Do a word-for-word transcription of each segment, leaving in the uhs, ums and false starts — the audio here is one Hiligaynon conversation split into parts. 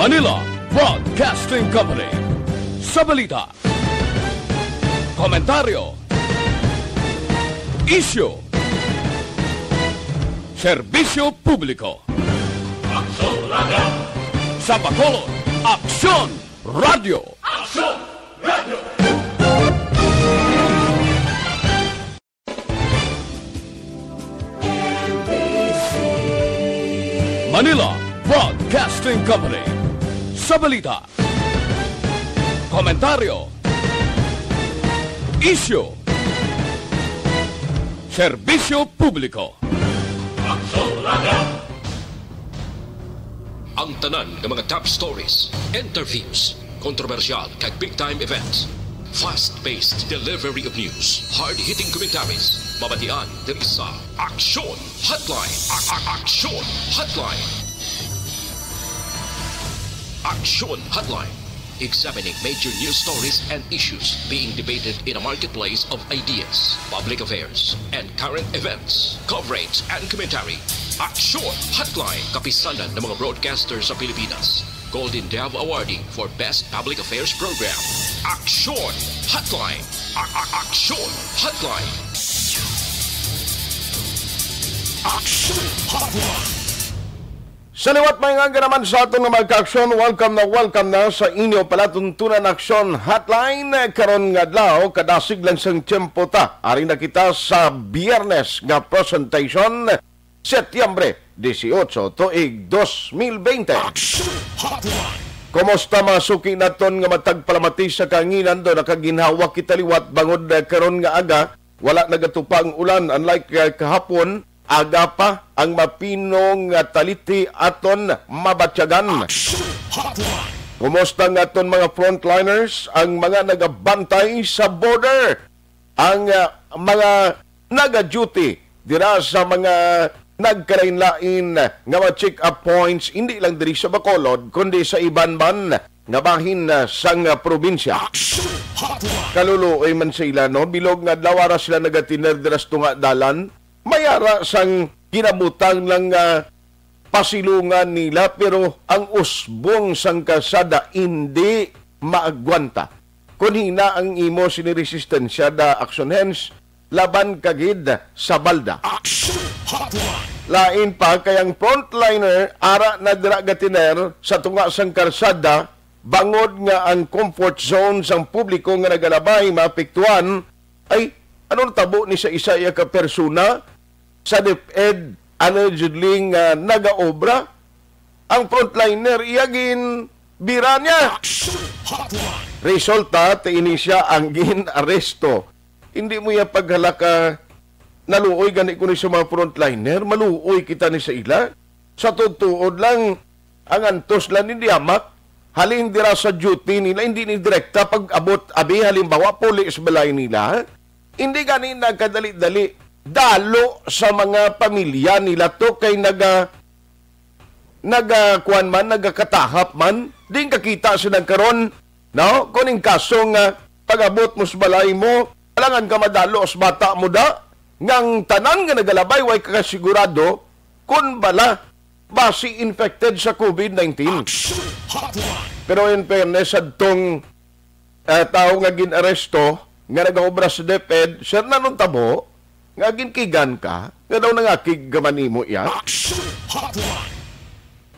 Manila Broadcasting Company. Sa balita, komentaryo, isyu, serbisyo publiko. Aksyon Radio. Sa Bacolod, Aksyon Radio. Aksyon Radio. Manila Broadcasting Company. Sa balita, komentaryo, isyu, serbisyo publiko. Ang tanan nga mga top stories, interviews, kontrobersyal kag big time events. Fast-paced delivery of news, hard-hitting commentaries, mabatian diri sa Aksyon Hotline. A- a- Aksyon Hotline. Aksyon Hotline. Examining major news stories and issues being debated in a marketplace of ideas, public affairs, and current events, coverage, and commentary. Aksyon Hotline. Kapisanan ng mga broadcaster sa Pilipinas. Golden Dove Awardee for Best Public Affairs Program. Aksyon Hotline. A- a- Aksyon Hotline. Aksyon Hotline. Sa liwat, may nga naman sa aton nga mga ka-aksyon, welcome na welcome na sa inyo palatuntunan Aksyon Hotline. Karon nga adlaw, kadasig lang sang tiyempo ta. Ari na kita sa Biyernes nga presentation, Setyembre dieciocho, tuig dos mil bente. Aksyon Hotline. Kumusta, mga suki naton nga matag palamati sa kahanginan? Do nakaginhawa kita liwat bangod, eh, karon nga aga, wala nagatupa ang ulan, unlike, eh, kahapon, aga pa ang mapino nga taliti aton mabatyagan. Aksyon Hotline. Kumusta nga aton mga frontliners, ang mga nagabantay sa border, ang, ah, mga naga-duty dira sa mga nagkalain-lain nga mga check-up points, hindi lang diri sa Bacolod, kundi sa iban man nga bahin, ah, sang, ah, probinsya? Aksyon Hotline. Kaluluoy man sa ila, no? Bilog nga adlaw, ara sila nagatiner dira sa tunga dalan. May ara sang kinabutang lang nga pasilungan nila, pero ang usbong sang kalsada indi maagwanta. Kon hina ang imo sini resistensya, da action hands, laban ka gid sa balda. Action Hotline. Lain pa kay ang frontliner ara na dira gatiner sa tunga sang kalsada, bangod nga ang comfort zone sang publiko nga nagalabay maapektuhan. Ay, ano natabo ni sa isa iya ka persona sa DepEd, allegedly nga nagaobra? Ang frontliner iya ginbira niya. Action Hotline. Resulta, ti ini siya ang gin-aresto. Hindi mo iya paghalaka, naluoy gani kuno sa mga frontliner, maluoy kita ni sa ila. Sa tuod-tuod lang, ang antos lang ni diamak, halin dira sa duty nila, hindi ni direkta pag-abot, abi, halimbawa, puli sa balay nila. Hindi gani nagkadali-dali dalo sa mga pamilya nila to kay naga-, naga-, kuwan man, nagakatahap man. Di kakita sila karon, no? Kung ning kaso nga pag-abot mo sa balay mo, alangan ka madalo sa bata mo da, ngang tanan nga nagalabay, way ka kasigurado kung bala basi infected sa COVID nineteen. Action Hotline. Pero in fairness, adtong, ah, tawo nga gin-aresto nga nagaobra sa DepEd, sir, nanong tabo nga ginkigan ka, nga daw nangakig ka man nimo iya? Action Hotline.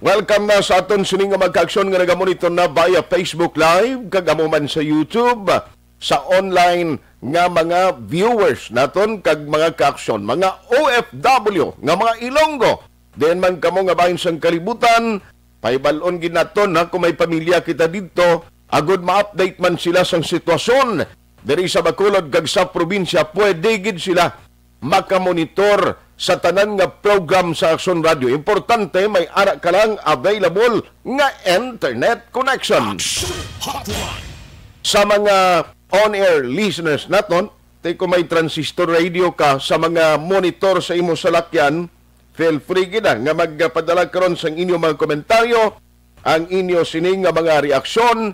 Welcome na sa aton sini nga magkaaksyon nga nagamonitor na via Facebook Live, kag amo man sa YouTube, sa online nga mga viewers naton kag mga kaaksyon, mga O F W nga mga Ilonggo, diin man kamo nga bahin sang kalibutan, pahibal-on gid naton, ha, kung may pamilya kita didto, agod ma-update man sila sang sitwasyon diri sa Bacolod kag sa probinsya, pwede gid sila makamonitor sa tanan nga program sa Aksyon Radio. Importante, may ara ka lang available nga internet connection. Action Hotline. Sa mga on-air listeners naton, ti kung may transistor radio ka, sa mga monitor sa imo salakyan, feel free gid, ah, nga magpadala karon sang inyo mga komentaryo, ang inyo sini nga mga reaksyon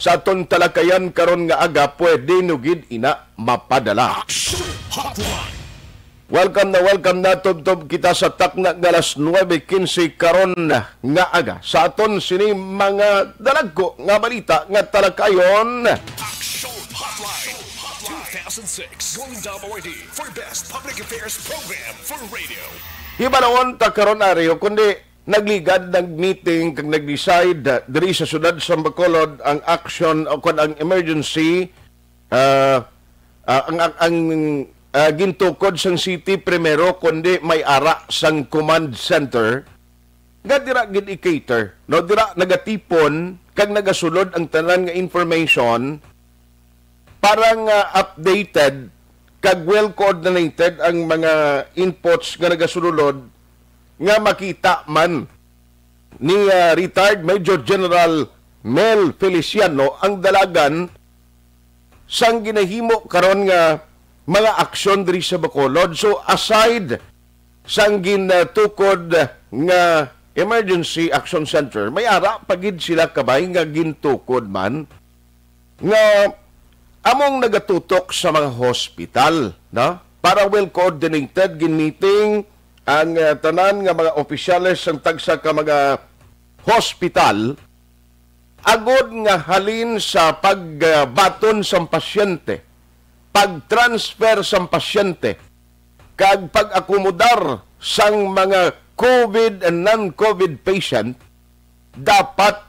sa aton talakayan karon nga aga, pwede nyo gid ina mapadala. Action Hotline. Welcome na welcome na, tubtob kita sa takna nga alas nuebe quince karon nga aga. Sa aton sini mga dalagko nga balita nga talakayon. Action Hotline two thousand six Golden Dome Awardee for Best Public Affairs Program for Radio. Hibalawon ta karon, Ario, kundi nagligad, nag-meeting, kag nag-decide, ah, diri sa siyudad sa Bacolod ang action o kon ang emergency, ah, ah, ang, ang, ang, ah, gintukod sang city primero, kundi may ara sang command center nga dira gid i-cater, no? Dira nagatipon kag nagasulod ang tanan nga information para nga updated kag well coordinated ang mga inputs nga nagasulod, nga makita man ni, ah, retired Major General Mel Feliciano ang dalagan sang ginahimo karon nga mga aksyon diri sa Bacolod. So, aside sang gintukod nga Emergency Action Center, may ara pa gid sila kabay nga gintukod man nga among nagatutok sa mga hospital, no? Para well coordinated, gin-meeting ang, ah, tanan nga mga opisyales sang tagsa ka mga hospital, agod nga halin sa pagbaton sang pasyente, pag-transfer sang pasyente, kag pag-akomodar sang mga COVID and non-COVID patient, dapat,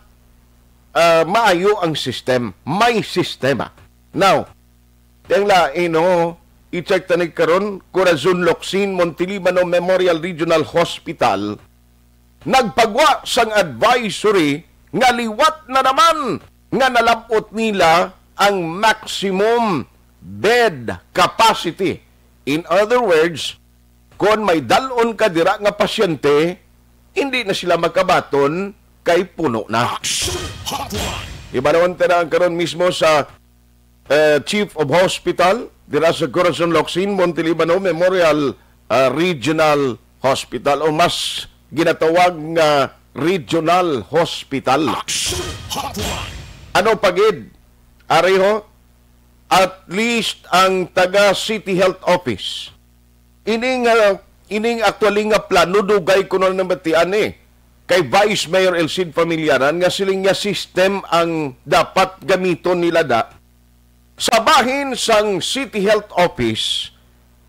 ah, maayo ang system. May sistema. Now, ang lain, no, i-check ta ni karon, Corazon Locsin, Montelibano Memorial Regional Hospital, nagpagwa sang advisory nga liwat na naman nga nalab-ot nila ang maximum bed capacity. In other words, kon may dal-on ka dira nga pasyente, hindi na sila makabaton kay puno na. Action Hotline. Ibalawon ta na ang karon mismo sa, eh, Chief of Hospital dira sa Corazon Locsin Montelibano Memorial, ah, Regional Hospital, o mas ginatawag nga Regional Hospital. Action Hotline. Ano pa gid, ari ho? At least ang taga City Health Office. Ining, ah, ining actually nga plano, dugay ko na nabatian, eh, kay Vice Mayor El Cid Familiaran nga siling niya system ang dapat gamiton nila da. Sa bahin sang City Health Office,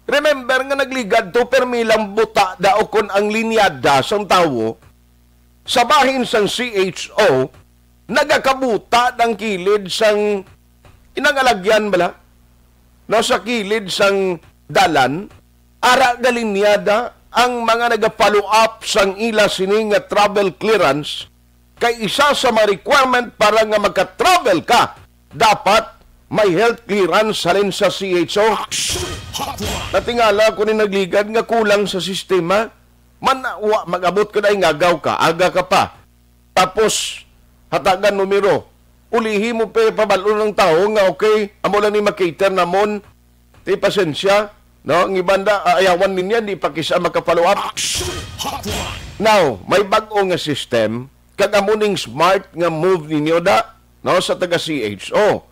remember nga nagligad to, permi lang buta daw kon ang linyada sang tawo sa bahin sang C H O, nagakabuta ang kilid sang inang alagyan bala, no, sa kilid sang dalan, ara galinyada ang mga naga-follow up sang ila sini nga travel clearance, kay isa sa mga requirement para nga maka-travel ka, dapat may health clearance halin sa C H O. Action Hotline. Natingala ko ni nagligad nga kulang sa sistema. Man, wa, mag-abot ka na, ingagaw ka, aga ka pa. Tapos, hatagan numero. Ulihi mo pa, pabal-on ang tawo nga, okay, amo lang ni makater namon. Ti pasensya, no? Ang iban da, aayawan ninyo, di pa kisa maka-follow up. Action Hotline. Now, may bag-o nga system, kag amo ning smart nga move ninyo da, no, sa taga C H O.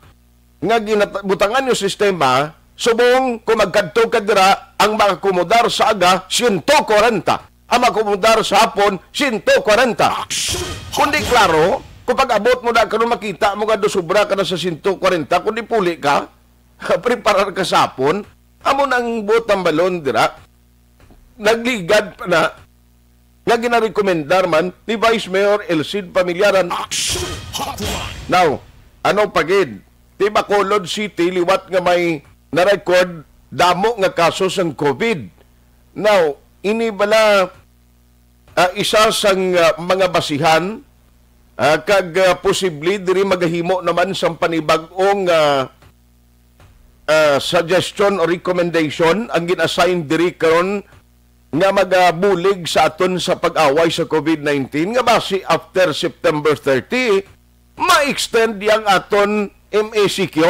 Nga ginat-, butangan yung sistema, subong kung magkadto ka dira, ang makakomodar sa aga, siyento kwarenta. Ang makakomodar sa hapon, siyento kwarenta. Kundi klaro, kung pag-abot mo na karon, makita mo nga do sobra ka na sa siyento kwarenta, kundi puli ka, preparar ka sa hapon, amo nang buot ang balon dira. Nagligad pa na nga ginarekomendar man ni Vice Mayor El Cid Familiaran. Action Hotline. Now, ano pa gid? Ti Bacolod City liwat nga may na-record damo nga kaso sang COVID. Now, ini bala, ah, isa sang, ah, mga basihan, ah, kag, ah, posible diri magahimo naman sang panibag-ong, ah, ah, suggestion o recommendation ang gin-assign diri karon nga magabulig sa aton sa pag-away sa COVID nineteen, nga basi after September thirty, ma-extend yang aton M A C Q.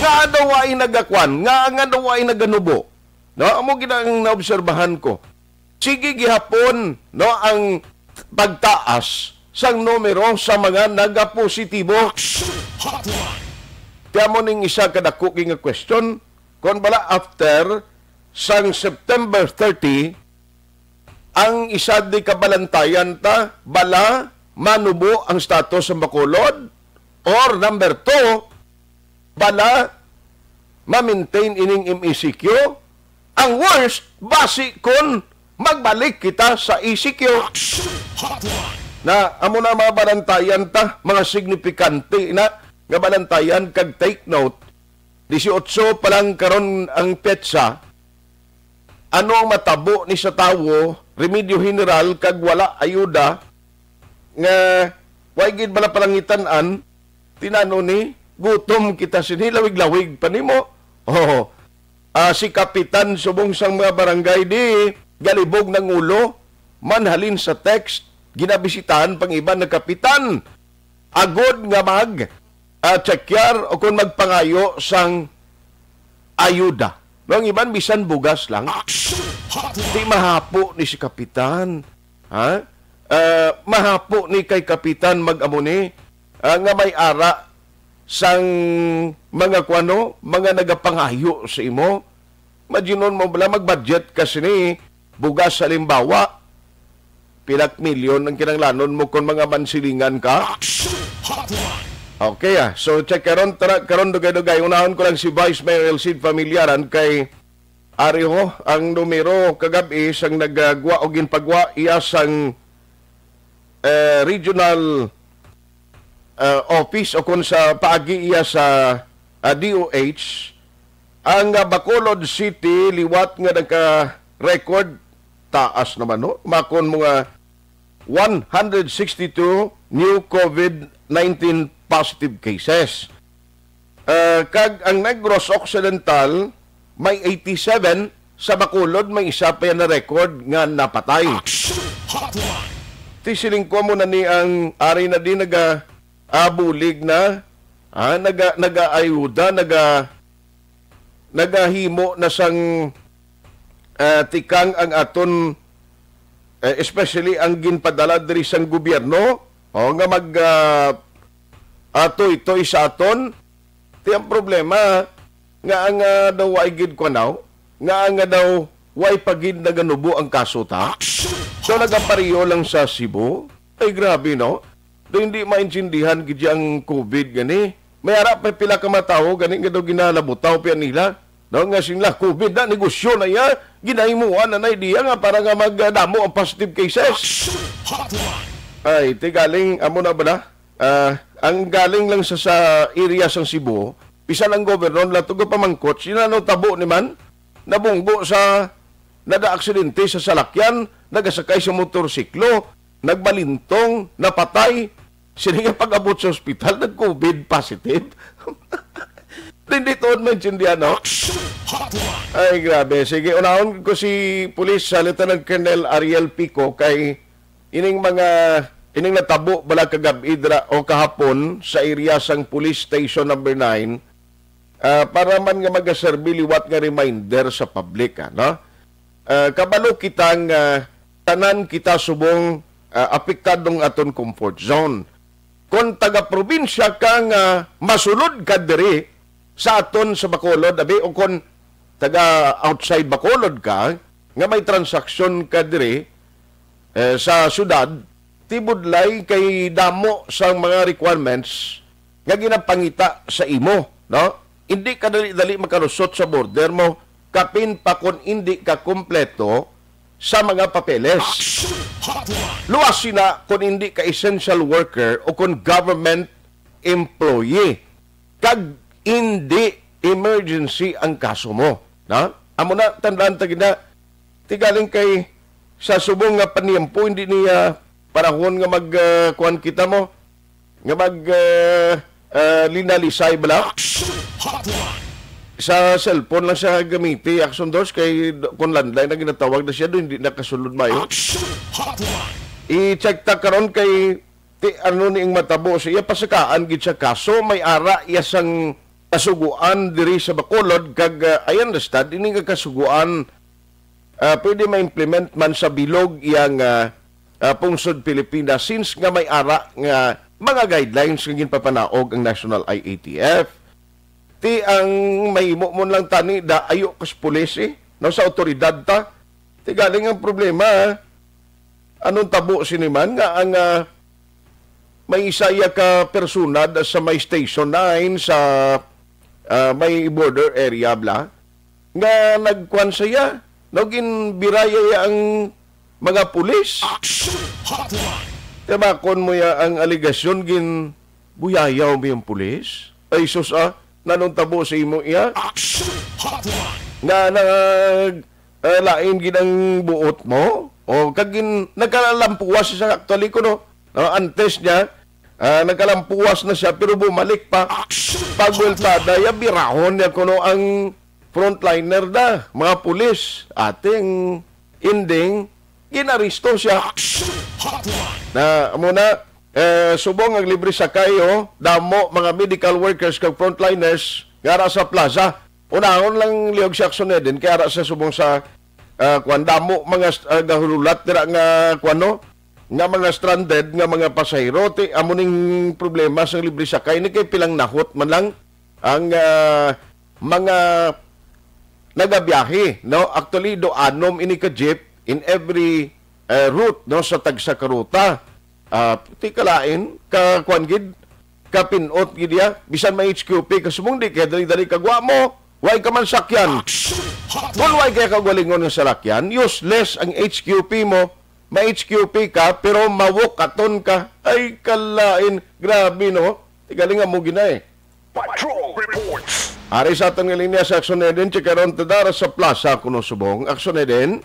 Nga daw ay nagakwan, nga, nga daw ay naganubo. No, amo gid ang naobserbahan ko. Sige gihapon, no, ang pagtaas sang numero sa mga nagapositibo. Kaya mo ning isa ka dako nga question, kung bala after sang September thirty, ang isa di kabalantayan ta, bala manubo ang status sa Bacolod, or number two, bala ma-maintain ining M E C Q. Ang worst, basi kon magbalik kita sa E C Q. Na amo na mga balantayan ta, mga signifikante na nga balantayan, kag take note, disiotso pa lang karon ang petsa. Ano ang matabo ni sa tawo, remedyo general kag wala ayuda, nga way gid bala palangitan-an, tinano ni, gutom kita sini, lawig-lawig pa nimo. Oh, ah, si kapitan subong sang mga barangay di galibog ng ulo, man halin sa text, ginabisitahan pang iban nga kapitan, agod nga mag, ah, chekyar o kung magpangayo sang ayuda. No, ang iban bisan bugas lang. Di mahapo ni si kapitan. Ha? Ah, mahapo ni kay kapitan mag-amo ni, ah, nga may ara sang mga kuano, mga nagapangayo sa imo. Majinon mo bala, mag-budget ka sini, bugas halimbawa, pila ka milyon ang kinahanglanon mo kon mga mansilingan ka? Okay, ah. So, check karon, tara, karon dugay-dugay. Unahon ko lang si Vice Mayor Elcid Familiaran kay ari ho ang numero kagab-i sang nagagwa o ginpagwa iya sang, eh, regional, eh, office o kon sa paagi iya sa, ah, D O H, ang, ah, Bacolod City liwat nga nagka-record, taas naman, no? Makon mga one hundred sixty-two new COVID nineteen positive cases. Ah, kag ang Negros Occidental may eighty-seven, sa Bacolod may isa pa yan na record nga napatay. Ti siling ko mo na ni ang ari na di naga, ah, bulig na, ah, naga, nagaayuda, naga, nagahimo na sang, ah, tikang ang aton, eh, especially ang ginpadala diri sang gobyerno, oh, nga mag, ah, ah, toy-toy sa aton. Ti ang problema nga ang, ah, daw way gid kunaw, nga ang, ah, daw way pa gid naganubo ang kaso ta. So nagapareho lang sa Cebu. Ay, grabe, no? Do hindi maintindihan gid ang COVID gani. May ara pa pila ka mga tawo gani nga daw ginalabutaw pa nila. No, nga sila COVID na, negosyo na iya, ginahimuan na na diya nga para nga magdamo ang positive cases. Ay, ti galing, amo na bala? Ah, ang galing lang sa, sa area sang Cebu, bisan ang governor lang to pamangkot, sila no tabo ni man, nabunggo sa, nagaaksidente sa salakyan, nagasakay sa motorsiklo, nagbalintong, napatay. Sila nga pag-abot sa ospital, nag-COVID positive. Hindi tuod maintindihan, no? Ay, grabe. Sige, unahon ko si Police, ah, Lieutenant Colonel Ariel Pico kay ining mga, ining natabo bala kagab-i dira o kahapon sa area sang Police Station Number Nine, ah, para man nga magaserbi liwat nga reminder sa public, ah, no? Ah, kabalo kita nga tanan kita subong, ah, apektado ang aton comfort zone. Kon taga-probinsya ka nga masulod ka diri sa aton sa Bacolod, abi, o kon taga outside Bacolod ka nga may transaksyon ka diri, eh, sa syudad, ti budlay kay damo sang mga requirements nga ginapangita sa imo, no? Hindi ka dali-dali makalusot sa border mo, kapin pa kon hindi ka kompleto sa mga papeles. Luwas sina kon hindi ka essential worker o kon government employee, kag hindi emergency ang kaso mo, no? Amo na, tandaan ta gid na, ti galing kay sa subong nga paniyempo, hindi niya panahon nga mag, ah, kuwan kita mo, nga mag, ah, ah, linalisay bala. Sa cellphone lang siya gamiti, Action Doors, kay d-, kung landline na ginatawag na siya, doon hindi nakasulod mayo. I-check ta karon kay ti ano ni ang matabo sa iya, pasakaan gid sa kaso, may ara iya sang kasuguan diri sa Bacolod, kag, ah, I understand, ini nga kasuguan, ah, pwede ma-implement man sa bilog iyang, ah, ah, pungsod Pilipinas, since nga may ara nga mga guidelines nga ginpapanaog ang National I A T F. Ti ang mahimo mo lang tani da, ayo kas pulis, eh. no, sa awtoridad ta. Ti galing ang problema, anong tabo sini man nga ang, ah, may isa iya ka persona da sa may Station nine sa, ah, may border area bla, nga nagkuan sa iya, no, ginbiraya iya ang mga pulis. Action Hotline. Tabakon mo ya ang alegasyon, ginbuyayaw mo yung pulis? Ay sus, ah, nanong tabo sa imo iya? Action Hotline. Nga nag, ah, lain gid ang buot mo? O kag gin-, nagkalampuwas siya actually kuno. No, antes niya, ah, nagkalampuwas na siya pero bumalik pa. Action Pagwelta Hotline. Da, ya birahon niya kuno ang frontliner da, mga pulis. Ating ending, ginaresto siya. Action Hotline. Na, amo na, eh, subong ang libre sakay, oh, damo mga medical workers kag frontliners nga ara sa plaza. Unahon lang liog si Action Eden kay ara sa subong sa, ah, kuwan, damo mga st-, ah, gahulat dira nga, kuwan, no? Nga mga stranded nga mga pasahero. Ti, amo ning problema sa libre sakay ni kay pilang nahot man lang ang, ah, mga nagabiyahe, no? Actually, do anom ini ka jeep in every, eh, route, no, sa tagsa ka ruta. Ah, ti kalain, ka kuan gid, ka pinot gid ya, bisan may H Q P ka subong di kay dali-dali kagwa mo, way ka man sakyan. Action Hotline. Kung way kay kagalingon nga salakyan, useless ang H Q P mo, may H Q P ka, pero mawok aton ka. Ay, kalain, grabe, no? Ti galing nga mo ginay. Patrol Reports. Ari sa aton nga linya sa Action Eden, chikaron ta dara sa plaza kuno subong. Action Eden.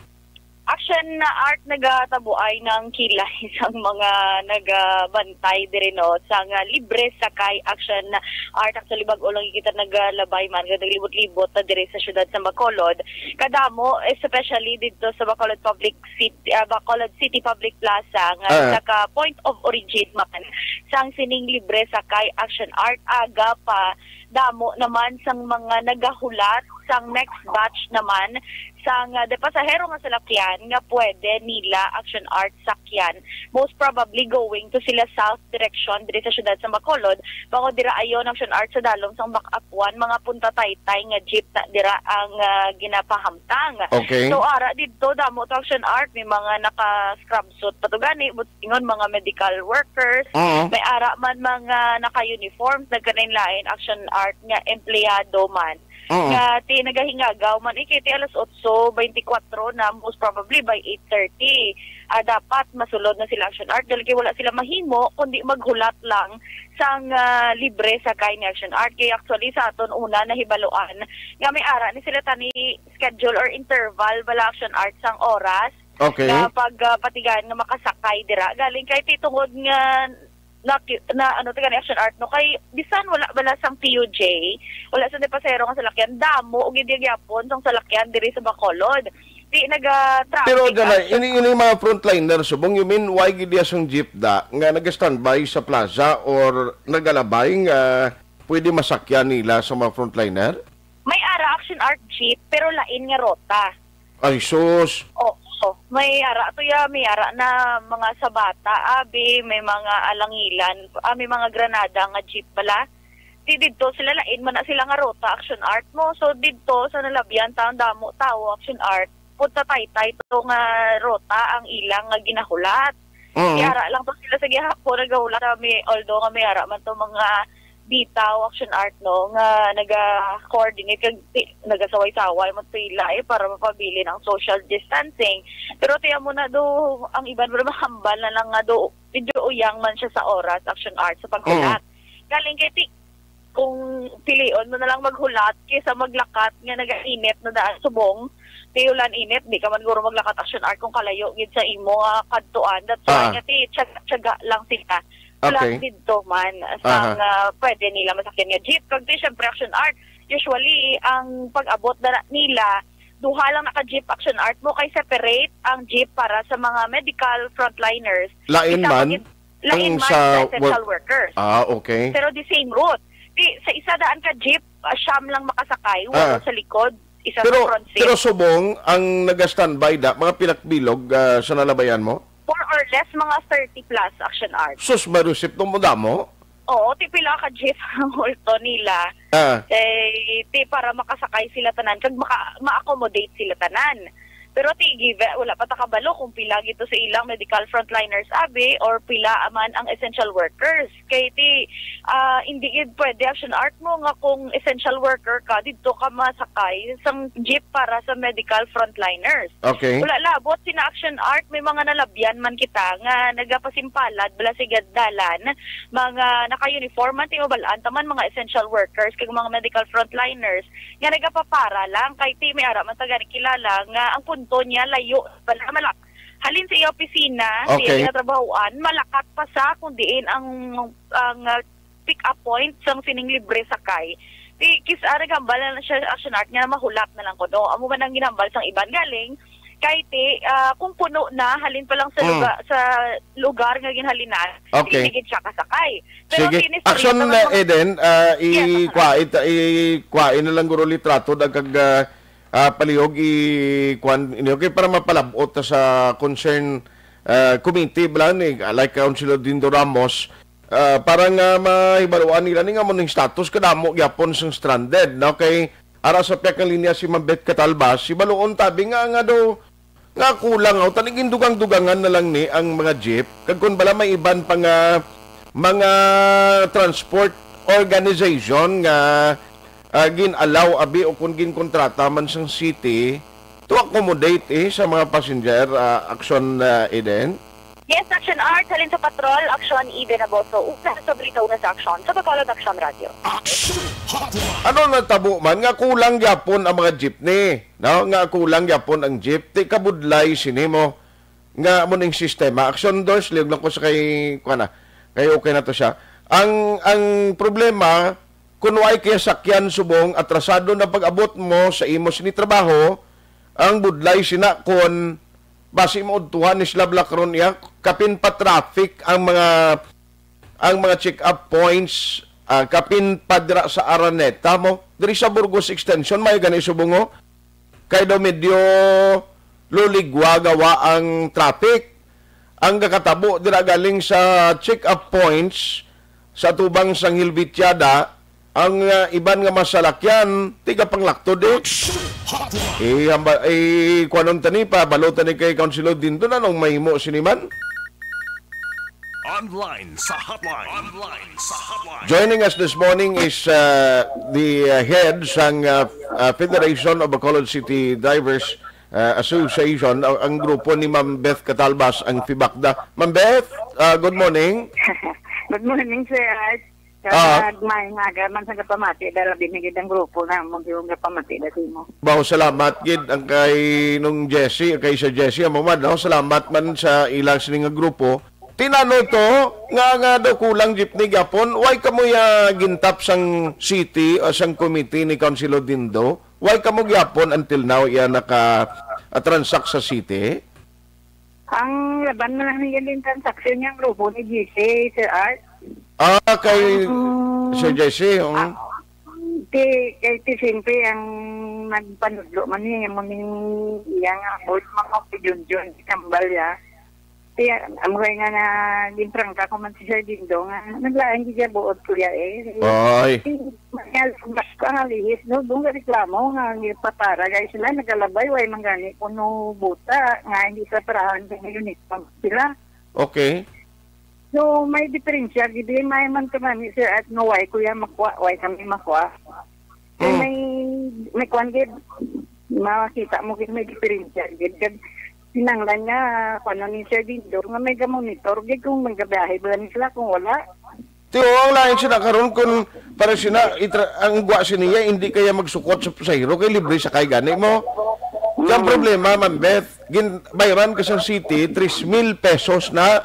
Action na Art, nagatabuay ng kilay sang mga nagabantay diri, no, sang libre sakay. Action na Art, actually, bag-o lang kita nagalabay man, naglibot-libot na diri sa syudad sa Bacolod. Kadamo, especially dito sa Bacolod Public City, ah, Bacolod City Public Plaza, nga Ah. isa ka point of origin man sang sining libre sakay Action Art, aga pa damo naman sang mga nagahulat sang next batch naman sang, ah, de pasahero nga salakyan nga pwede nila Action Art sakyan. Most probably going to sila south direction diri sa syudad sa Bacolod, bangod dira ayon Action Art sa dalom sang Bac-apuan, mga Punta Taytay nga jeep na dira ang, ah, ginapahamtang. Okay. So, ara didto, damo to Action Art, may mga naka-scrub suit pa to gani, but ingon mga medical workers, Oo. may ara man mga naka-uniforms, nagkalain-lain Action Art nga empleyado man. Oo. Nga ti nagahingagaw man, eh, kay ti alas otso beintikwatro na, most probably by eight thirty. Ah, dapat masulod na sila Action Art, dahil kay wala sila mahimo, kundi maghulat lang sang, ah, libre sakay ni Action Art. Kay actually sa aton una nahibaluan nga may ara ni sila tani schedule or interval bala Action Art sang oras Okay. nga pag, ah, patigayon nga makasakay dira. Galing kay ti tungod nga na, na ano, taga ni Action Art, no, kay bisan wala bala sang P U J, wala sa pasahero nga salakyan, damo gid gyapon sang salakyan diri sa Bacolod. Di naga-traffic Pero dyan, ang ini, ini mga frontliner, subong, you mean, why gid iya sang jeep da nga naga-standby sa plaza or nagalabay nga pwede masakyan nila sa mga frontliner? May ara Action Art jeep, pero lain nga rota. Ay, sus. Oo. May ara to ya, may ara na mga Sabata, abi, may mga Alangilan, ah, may mga Granada nga jeep pala. Di didto sila, lain man na sila nga rota, Action Art mo. So, didto sa Nalabian Town, damo tawo, Action Art. Punta Taytay to nga rota ang ilang nga ginahulat. Mm. May ara lang to sila sa gihapon, nagahulat kami, although nga may ara man to mga bitaw, Action Art, no, nga naga-coordinate, kag ti-, nagasaway-saway man sila, eh, para mapabilin ang social distancing. Pero tiyan mo na do, ang iban wala mahambal na lang nga do, medyo uyang man siya sa oras, Action Art, sa paghulat. Mm. Galing kay ti-, kung pilion mo na lang maghulat kaysa maglakat nga nagainit na daan subong, ti ulan init, di ka man guro maglakat Action Art kung kalayo gid sa imo nga kadtuan. That's why Ah. nga ti tiyaga-tiyaga lang sila. Wala Okay. didto man sang, Aha. ah, pwede nila masakyan nga jeep. Kag ti, syempre, Action Art, usually, ang pag-abot na nila, duha lang naka-jeep Action Art mo, kay separate ang jeep para sa mga medical frontliners. Lain Isa man, magid-, lain ang man sa sa essential work- workers. Ah, okay. Pero the same route. Di, sa isa daan ka jeep, ah, siyam lang makasakay, walo Ah. sa likod, isa Pero, sa front seat. pero subong, ang naga-standby da, mga pilak bilog, ah, sa nalabayan mo? More or less, mga thirty plus Action Art. Sus, Marusip, no, madamo? Oo, ti pila ka jeep ang hulto nila. Ah. Eh, ti para makasakay sila tanan, kag maka-, ma-accommodate sila tanan. Pero ti, give, wala pa ta kabalo kung pila gito sa ilang medical frontliners, abi, or pila man ang essential workers. Kay ti, ah, hindi gid pwede, Action Art, mo nga kung essential worker ka, dito ka masakay sang jeep para sa medical frontliners. Okay. Wala labot sina Action Art, may mga nalabyan man kita nga nagapasimpalad bala sa dalan, mga naka-uniform man, ti mabalaan ta man, mga essential workers kag mga medical frontliners nga nagapapara lang kay ti may ara man ta gani kilala nga ang punto niya layo bala, malak-, halin sa iya opisina, sa iya Okay. ginatrabahoan, malakat pa sa kung diin ang, ang, ah, pick up point sang sining libre sakay. Ti kis-a naghambal na siya, Action Art, nga mahulap na lang kuno. Amo man ang ginhambal sang iban galing kay ti, ah, kung puno na, halin pa lang sa Mm. lugar, sa lugar nga ginhalinan, Okay. hindi gid siya kasakay. Pero Sige. Action, uh, Eden, uh, Yes, i-, Action Art. Kwa-, ita-, i-, kwain na lang guro litrato dagkag, uh, uh, palihog i-, kwan, ini, okay, para mapalabot ta sa concern, uh, committee, bala ni, like Councilor Dindo Ramos, uh, para nga mahibaluan nila ni nga mo ning status kadamo gyapon sang stranded, no? Kay ara sa pihak nga linya si Ma'am Beth Catalbas, si Baluon tabi nga, nga daw nga kulang, aw, tani gindugang-dugangan na lang ni ang mga jeep. Kag kun bala may iban pa nga mga transport organization nga, ah, gin-allow abi o kun ginkontrata man sang city to accommodate, eh, sa mga passenger, ah, Action, ah, Eden? Yes, Action Art, halin sa Patrol, Action Eden Aboso, una sa balita, una sa aksyon, sa Bacolod Action Radio. Action Hotline. Ano natabo man nga kulang gyapon ang mga jeepney? No, nga kulang gyapon ang jeep, ti kabudlay sini mo nga mo ning sistema. Action Dors, liog lang ko sa kay, kuha na, kay okay na to siya. Ang, ang problema, kung way kaya sakyan subong, atrasado na pag-abot mo sa imo sini trabaho, ang budlay sina kon basi maudtuhan ni sila Black Ron iya, kapin pa traffic ang mga ang mga check-up points, ah, kapin pa dira sa Araneta mo. Diri sa Burgos Extension, may gani subong, oh. Kay daw medyo luligwa gawa ang traffic. Ang gakatabo dira galing sa check-up points sa tubang sang Helvetiada, ang, ah, iban nga masalakyan, tiga panglakto di. Action Hotline. Eh, hamba-, eh, kuwanon tani pa, balo tani kay Councilor Dindon, anong mahimo sini man? Online sa hotline. Online sa hotline. Joining us this morning is, uh, the, uh, head sang, uh, uh, Federation of Bacolod City Drivers, uh, Association, ang, ang grupo ni Ma'am Beth Catalbas, ang FEBACDA. Ma'am Beth, uh, good morning. Good morning, Sir Art. Ah. Kag may nga man sa gapamati, dala binigid ang grupo na mo yung gapamati na simo. Bawo, salamat gid ang kay nung Jessie, kay Sir Jessie, amo man, no? Salamat man sa ilang sini nga grupo. Tinano to, nga, nga daw kulang jeepney gyapon. Why kamo ya gintap sang city o sang committee ni Councilor Dindo? Why kamo gyapon until now ya naka, ah, transact sa city? Ang laban man lang niya din transaksyon niya, ang grupo ni G C, Sir Art. Ah, kay Ang Sir Jessie, oo. Ah, ti, kay ti siyempre ang nagpanudlo man niya, mo ning iya nga board, mga opinion, tambal ya. Ti, ang mga nga na, ginprangka ko man si Sir Dindo nga, naglain di siya buot, kuya, eh. Ay. Ti, mas ko ang alihis, no? Doon ka reklamo nga, ang ipapara, guys, sila, nagalabay, way man gani, kuno buta, nga hindi sa parahan, kay uniform sila. Okay. So, may diferensya, gid, may man ka man, Sir, at no, way, kuya, makuha, way kami makuha. Kay Mm. may, may kwan, gid, makita mo, gid, may diferensya, gid, kag kinahanglan nga, kwan ni Sir Dindo, nga may ga-monitor, gid, kung may gabiyahe ba ni sila, kung wala. Ti, oo, ang lain sila karon kun para sina itra-, ang gwa siniya, hindi kaya magsukot sa pasahero kay libre sakay gani mo. Ti, ang Mm. problema, Ma'am Beth, gin-, bayran ka sa city, tres mil pesos na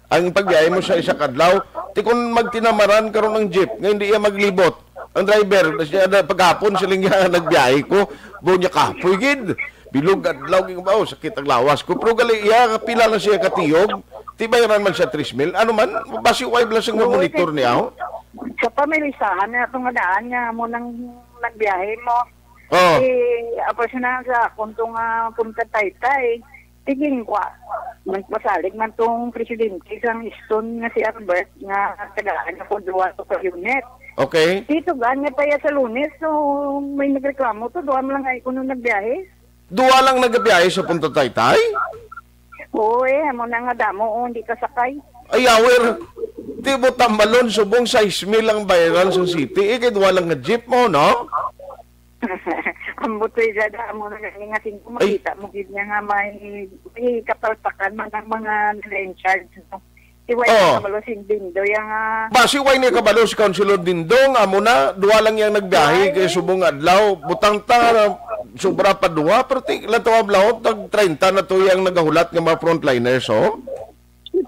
ang pagbiyahe mo sa isa kadlaw. Ti, kung magtinamaran karon ang jeep, nga hindi iya maglibot, ang driver, na siya, na, paghapon, siling niya, nagbiyahe ko, buo niya kapoy, gid. Bilog adlaw, gid ba, oh, sakit ang lawas ko. Pero gali, iya, kapila na siya katiyog, ti bayran man siya tres mil. Ano man, basi way lang siyang Oo, monitor kay niya, oh. Sa pamilisahan na itong daan nga mo nang nagbiyahe mo. Oh. Eh, apo siya na sa akong tong, ah, punta Taytay. Tiging kwa. Nagpasalig man tong presidente sang Easton nga si Albert nga tagaan ako duha to ka unit. Okay. Dito ba niya pa ya sa Lunes, so may nagreklamo to, duha man lang ay kuno nagbiyahe. Duha lang nagabiyahe sa Punta Taytay? Oo, eh, amo na nga damo, oh, hindi kasakay. Ay, awer. Di mo tambalon subong sais mil ang bayaran sa city. Eh, kay duha lang nga jeep mo, no? Ang butoy dada, amo na gani nga singko, Ay. Makita mo gid niya nga may, may kapalpakan man ang mga nila in charge, no? Si Wayne Oh. Kabalo, si Dindo, yang, ah, Ba, si Wayne Kabalo, si Councilor Dindong, amo na, duha lang yang nagbiyahe Why? Kay subong adlaw. Butang ta, sobra pa duha, pero ti, lang to adlaw, tag treinta na to yang nagahulat nga mga frontliners, oh.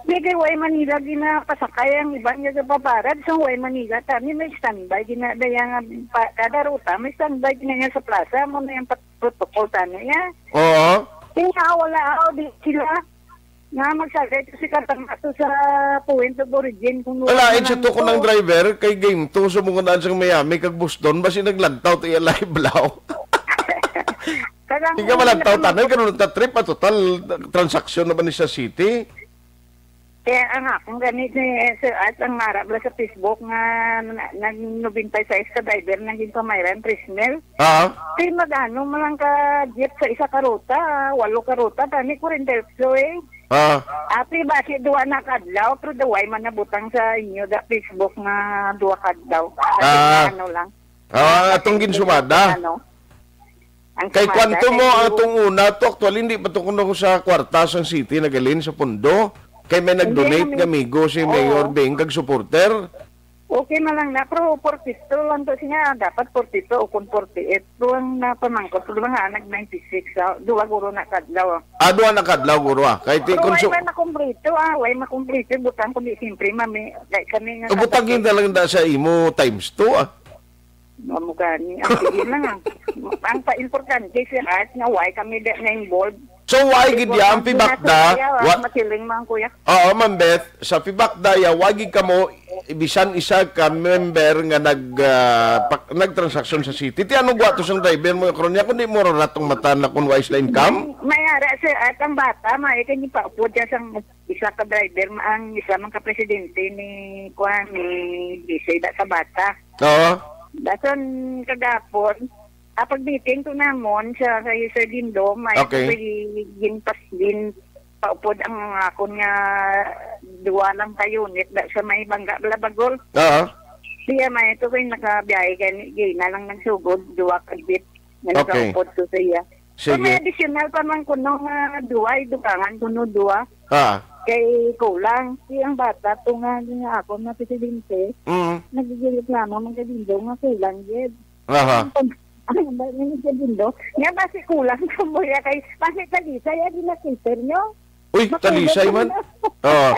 Sige, way Manila ginapasakay ang iban nga gapaparad. So, way Manila, tani may standby gina, daya nga pa, kada ruta, may standby gina nga sa plaza, mo na yung pat-, protocol tani, ya. Oo. Kaya wala, oh, di sila nga magsagay to si katama to sa point of origin. Kung Wala, wala it's a lang to ko ng to. Driver, kay game two, sumungod na sa Miami, kag Boston, basi naglantaw to iya live law. Kaya Hindi ka ang malantaw, tanay, ganun ang trip, ah, total, transaksyon naman ni sa city. Kaya ang akong gani ni Sir Art, ang narap lang sa Facebook nga na-, nag nobenta y seis ka driver nang ginpamayran, tres mil. Ah. Kay magano man lang ka jeep sa isa ka ruta, walo ka ruta, tani, kwarenta y ocho eh. Ah. Ati, basi duha na kadlaw, pero daway man nabutang sa inyo da Facebook nga duha kadlaw. Kasi Ah. Ano lang. Ah, atong ginsumada. Ano? Ang Kay sumada, kwanto mo kay ang atong una to, actually, hindi pa to kuno sa kwarta sang city, nagalin sa pondo. Kay may Hindi, nag-donate kami nga amigo si Oo. Mayor Bing kag supporter. Okay man lang na, pero forty-two lang to siya. Dapat forty-two o kung forty-eight. Pero ang napamangkot, pero mga anak ninety-six, ah, duwa guro na kadlaw. Ah, duha na kadlaw, guro, ah. Kay ti, Pero kung way su- man makumplito, ah, way makumplito, butang kundi siyempre, mami, kay kami nga Ubutang kapatid. Yun na lang da sa imo times two, ah. Amo gani, ang sige lang, ah. Ang pa-, importante si Art nga way kami da na-involved. So, why gid ya ang Importante na pibakda? Sa kaya, ah, Wa- masiling man, kuya. Oo, Ma'am Beth, sa pibakda ya, why gid kamo, bisan isa ka member nga nag, ah, pak-, nagtransaksyon sa city? Ti ano gwa to sang driver mo, karon niya, kundi mo ratong mata na kung wise na income? May ara, sir, at ang bata, may kani pa po dyan sang isa ka driver, ma-, ang isa man ka presidente ni, kuwan, ni Gisay da sa bata. Oo. Dason kagapon, ah, pag-meeting to namon sa, sa Sir Dindo, may Okay. Pwede ginpas-, ginpaupod ang akon nga duwa lang ka unit da sa may Bangga Balabagol. Oo. Siya may ito kay nakabiyahe gani, gina lang nagsugod, duwa ka jeep nga Okay. Nakaupod to sa iya. Sige. Kung may additional pa man kuno nga duwa, idugangan kuno duwa. Ah. Kay kulang. Si ang bata to nga, nga ako na presidente, Mm. Nagreklamo man ka Dindo nga kulang gid. Aha. Ang, ang ba ni si Dindo? Nga ba si kulang sa muya kay, ba si Talisay, ya, di na cater nyo? Uy, Makulang Talisay man. na. Oh.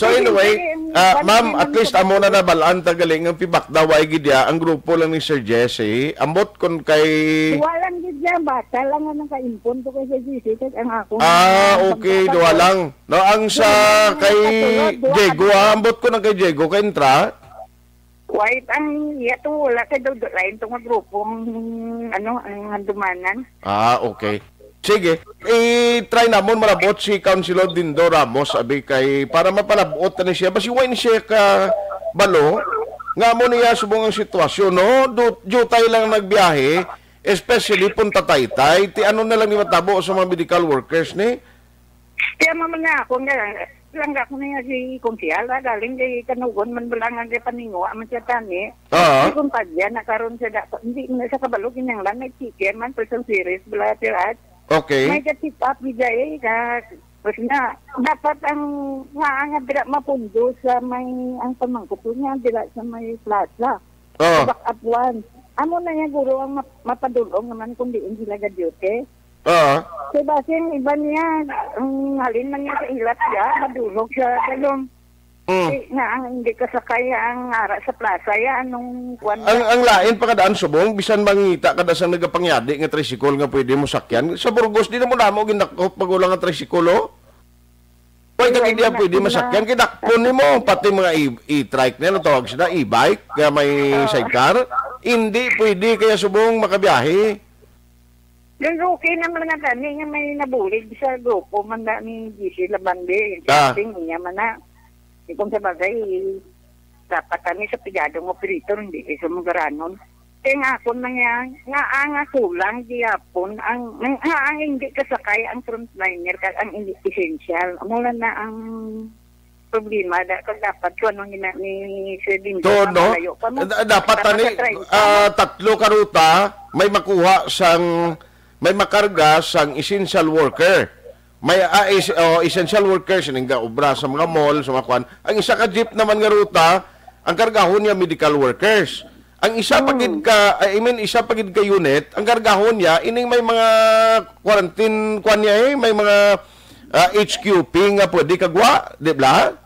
So Kasi anyway, hindi, ah, ang ma'am, at least amo na nabalaan ta gali nga pibakda, way gid ya, ang grupo lang ni Sir Jesse. Ambot kon kay Duwa lang gid yan, bata lang nga naka-impon to kay Sir Jesse, kag ang ako Ah, nga okay, pagkakataon. Duha lang. No, ang sa Duha lang kay kasunod, duha Diego, ka ah, ambot ko nang kay Diego, kay Intra. Wait, ang iya to, wala kay do, do, lain to nga grupo, ang, ano, ang handumanan. Ah, okay. Sige, i-try namon malabot si Councilor Dindo Ramos, abi kay para mapalabot na ni siya. Basi way ni siya ka balo nga amo niya subong ang sitwasyon, no? Du-, jutay lang nagbiyahe, especially punta Taytay. Ti ano na lang ni matabo sa mga medical workers ni? Kaya mo man na ako nga, lang ako niya si Konsehal, ah, galing kay Kanugon man bala nga kay Paningwa man siya tani. Oo. Si Kumpanya na karon siya dapat, hindi na sa kabalo, kinanglan, nag-check man, personal series, bala siya, at Okay. May ka-check up, di dyan, eh, ka, kasi nga, dapat ang, nga, nga dira mapundo sa may, ang pamangkot ko niya, dira sa may plaza. Oo. Sa back up one. Amo na niya, guro, ang map-, mapadulong naman kung diin sila ga-duty. Oo. Kay basi ang iba niya, ang halin man niya sa ilat siya, madulog siya, dalong. Mm. Eh, nga ang hindi kasakay ang ara sa plaza, ya, anong kuwan Ang, ba? Ang lain pa kadaan subong, bisan mangita kada sang nagapangyadi nga tricycle nga pwede mo sakyan. Sa Burgos, di na mo namo gindakop pag wala nga tricycle, oh. Pwede Ay, ka di wala pwede na masakyan, sila. Kay dakpon nimo, pati mga e-, e-trike na, ano tawag sila, e-bike, nga may Oo. Sidecar. Hindi pwede, kaya subong makabiyahe. Then okay naman na gani nga may nabulig sa grupo man na ni G C Labande. Ah. Sing niya man na. Di kung sa bagay, dapat kami sa pigadong operator, hindi kay sa mugaranon. Kaya nga ako na nga, nga ang kulang gihapon, ang, nga ang hindi kasakay ang frontliner, kag ang hindi essential. Amo lang na ang problema, da, kag dapat ko anong gina, ni Sir Dingdong, Todo. Malayo pa mo. Da-, dapat Dapat tani, sa try, ah, tatlo ka ruta, may makuha sang, may makarga sang essential worker. May, ah, es-, oh, essential workers, sining gaobra sa mga mall, sa mga kwan. Ang isa ka jeep naman nga ruta, ang kargahon niya medical workers. Ang isa pa gid ka, I mean, isa pa gid ka unit, ang kargahon niya, ining may mga quarantine, kwan niya eh, may mga, ah, H Q P nga pwede kagwa, di ba?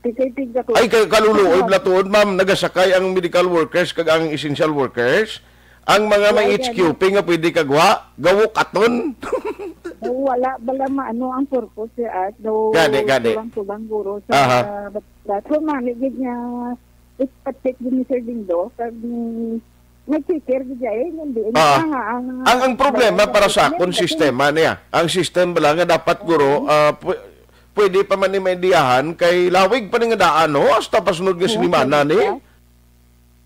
Tigay-tigda ko. Ay, kay kaluluoy bala tuod, ma'am. Nagasakay ang medical workers kag ang essential workers. Ang mga may Wala, H Q P nga pwede kagwa, gawok aton. Daw wala bala maano ang purpose, sir, at daw Gani, gani. Kulang-kulang guro sa Aha. Ba't mami gid nga ipatik din ni Sir Lindo, kag ni nag-checker gid ay, hindi Ah. Nga ang Ang, ang problema para sa akon, sistema niya. Ang system bala nga dapat, guro, ah, pw-, pwede pa man ni maidiyahan kay lawig pa ni nga daan, no? Hasta pasunod nga Oo, sinimana ni.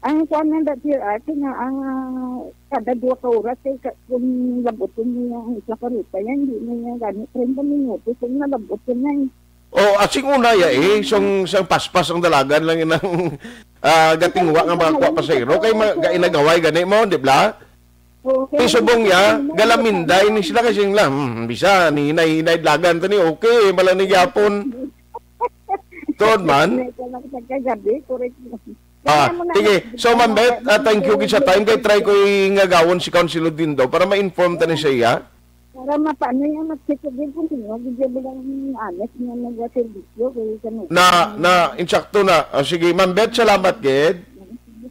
Ang kuan nga dati, ate, nga ang, ah, kada duha ka oras, eh, ka-, kung labuton niya ang isa ka ruta, yan, hindi niya gani treinta minutos, kung nalabuton niya, eh. Oh, asing una ya, eh, sung, sang paspas ang dalagan lang inang, ah, gatingwa nga mga kwa pasahero, kay ma-, ga-, inagaway gani mo, di ba? Okay. Ti subong ya, galaminday ni sila kasi lang, hmm, bisa, ni hinay-hinay dalagan to ni, okay, bala ni gyapon. Tuod man. May ka lang sa kagabi, correct mo. Ah, Kaya mo na sige. lang, So, Ma'am Beth, ah, thank you gid sa time. Kay try ko ingagawon si Councilor Dindo para ma-inform ta ni siya. Para mapaano yan, mag-check ko din kung sino. Bigyan mo lang ng anak niya nagwa-servisyo, kaya ka na. Na, na, insakto na. Ah, sige, Ma'am Beth, salamat gid.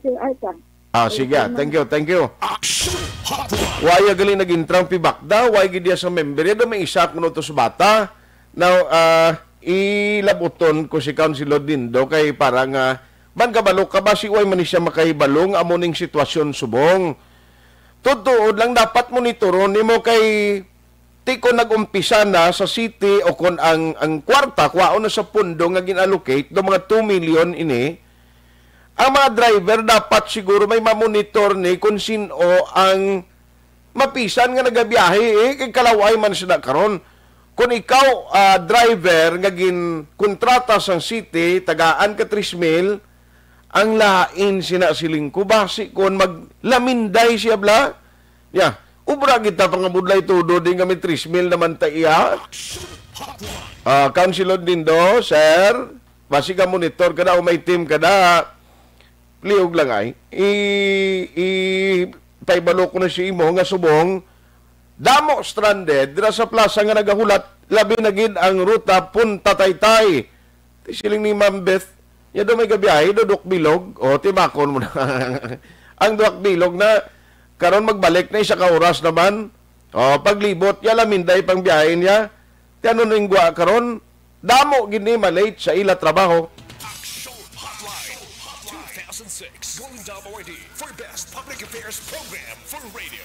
Sir Arca. Ah, sige, ah. Thank you, thank you. Action Hotline. Waya gali nag-intrang pibakda, waya gid iya sa member. Yado may isa kuno to sa bata. Now, ah, ilabuton ko si Councilor Dindo kay para nga man kabalo ka ba si way man ni siya makahibalo nga amo ning sitwasyon subong. Tuod-tuod lang dapat monitoron nimo kay ti kon nag-umpisa na sa city o kon ang, ang kwarta kwaon na sa pondo nga gin-allocate do mga two million ini, ang mga driver dapat siguro may mamonitor ni kung sin-o ang mapisan nga nagabiyahe, eh, kay kalaw-ay man sila karon. Kung ikaw, ah, driver nga ginkontrata sang city, tagaan ka tres mil, ang lain sina siling ko, basi kon maglaminday siya bala. Ya, ubra kita pangabudlay todo, di nga may tres mil naman ta iya. Ah, Councilor Dindo, sir, basi ka monitor ka na o may team ka na. Liog lang ay. I, i, paibalo ko na si imo nga subong, damo stranded dira sa plaza nga nagahulat, labi na gid ang ruta punta Taytay. Ti siling ni Ma'am Beth, ya do may gabiyahe, do Duhok Bilog. O, timakon mo na. Ang Duhok Bilog na, karon magbalik na isa ka oras naman. O, paglibot, ya laminday pang biyahe niya. Ti ano ning gwa karon? Damo gid ni malate sa ila trabaho. Action Hotline two thousand six, Golden Dome Awardee for Best Public Affairs Program for Radio.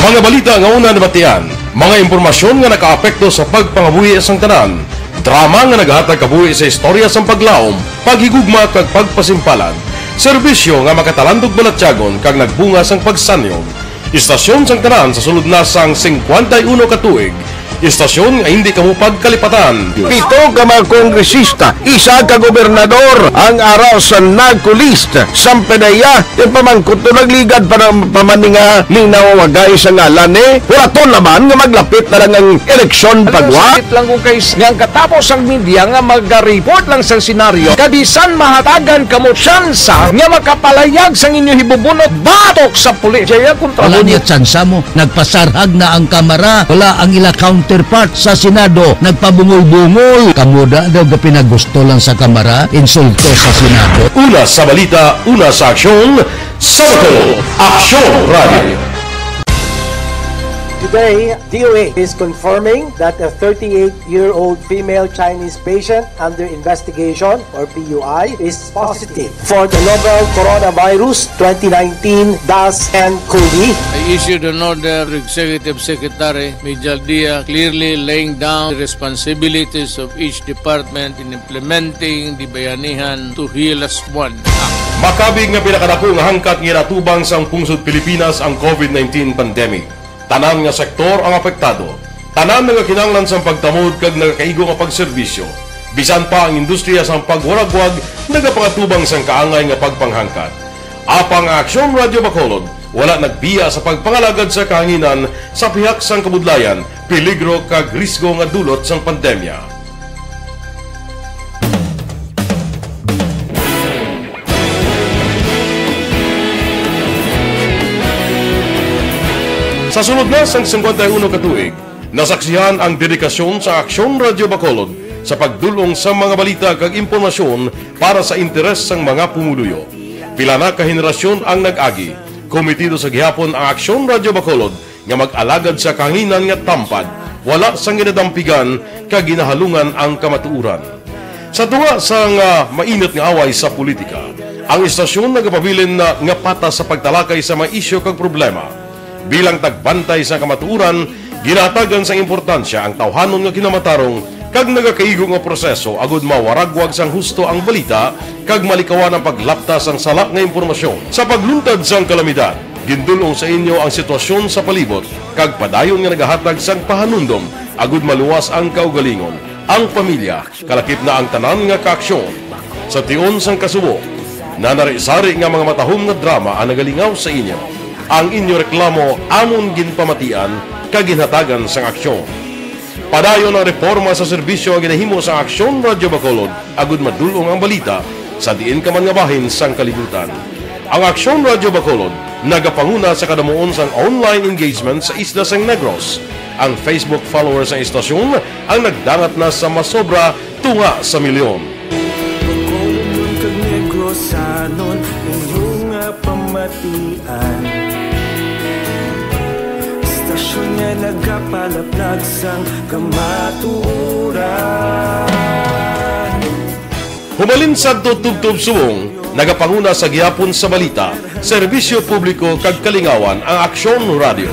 Mga balita nga una nabatian, mga impormasyon nga nakaapekto sa pagpangabuhi sang tanan, drama nga nagahatag kabuhi sa istorya sang paglaom, paghigugma kag pagpasimpalan, serbisyo nga makatalandog balatyagon kag nagbunga sang pagsanyog. Istasyon sang tanan sa sulod na sang singkwenta y uno ka tuig. Istasyon nga hindi kamo pagkalipatan. Pito ka mga kongresista, isa ka gobernador ang ara sa NAGCO list. Sampanay, yung pamangkot to nagligad pa ng pamaninga ning nawawagay sa ngalan ni Huraton naman nga maglapit na lang ang eleksyon pagwa. Sakit lang kung kay nga ang katapos ang media nga maga-report lang sa senaryo, kabisan mahatagan kamo tsansa nga makapalayag sang inyo hibubunot batok sa pulis. Jaya kontra Wala mo. Niya tsansa mo. Nagpasarhag na ang Kamara. Wala ang ila counterpart sa Senado. Nagpabungol-bungol. Kamo da daw ga pinagusto lang sa Kamara. Insulto sa Senado. Una sa balita, una sa aksyon, sa Bato, Aksyon Radio. Today, D O H is confirming that a thirty-eight-year-old female Chinese patient under investigation, or P U I, is positive for the novel coronavirus twenty nineteen dash N cov. I issued an order to Executive Secretary Mijal Dia, clearly laying down the responsibilities of each department in implementing the Bayanihan to Heal As One Act. Makabig nga pinakadako nga hangkat nga ginatubang sang pungsod Pilipinas ang covid nineteen pandemic. Tanan nga sektor ang apektado. Tanan nagakinahanglan sang pagtamod kag nagakaigo nga pagserbisyo. Bisan pa ang industriya sang pagwaragwag nagapangatubang sang kaangay nga pagpanghangkat. Apang ang Aksyon Radyo Bacolod wala nagbiya sa pagpangalagad sa kahanginan sa pihak sang kabudlayan, peligro kag risgo nga dulot sang pandemya. Sa sulod na sang singkwenta y uno ka tuig, nasaksihan ang dedikasyon sa Aksyon Radyo Bacolod sa pagdul-ong sa mga balita kag impormasyon para sa interes sang mga pumuluyo. Pila na ka henerasyon ang nag-agi, komitido sa gihapon ang Aksyon Radyo Bacolod nga mag-alagad sa kahanginan nga tampad, wala sang ginadampigan kag ginahalungan ang kamatuoran. Sa tunga sang, ah, mainit nga away sa politika, ang istasyon nagapabilin na nga patas sa pagtalakay sa mga isyu kag problema. Bilang tagbantay sa kamatuoran, ginahatagan sang importansya ang tawhanon nga kinamatarong kag nagakaigo nga proseso agud mawaragwag sang husto ang balita kag malikawan ang paglapta sang sala nga impormasyon. Sa pagluntad sang kalamidad, gindul-ong sa inyo ang sitwasyon sa palibot kag padayon nga nagahatag sang pahanumdom agud maluwas ang kaugalingon, ang pamilya, kalakip na ang tanan nga kaaksyon. Sa tion sang kasubo, nanari-sari nga mga matahom nga drama ang nagalingaw sa inyo. Ang inyo reklamo amon ginpamatian kag ginhatagan sang aksyon. Padayon ang reporma sa serbisyo nga ginahimo sang Aksyon Radyo Bacolod agud madul-ong ang balita sa diin ka man nga bahin sang kalibutan. Ang Aksyon Radyo Bacolod nagapanguna sa kadamuon sang online engagement sa isla sang Negros. Ang Facebook followers sang istasyon ang nagdangat na sa masobra tunga sa milyon. Bacolodnon kag Negrosanon, inyo nga pamatian. Istasyon nga nagapalaplag sang kamatuoran. Hubalin sadto tubtob subong, nagapanguna sa gihapon sa balita, serbisyo publiko kag kalingawan ang Aksyon Radyo.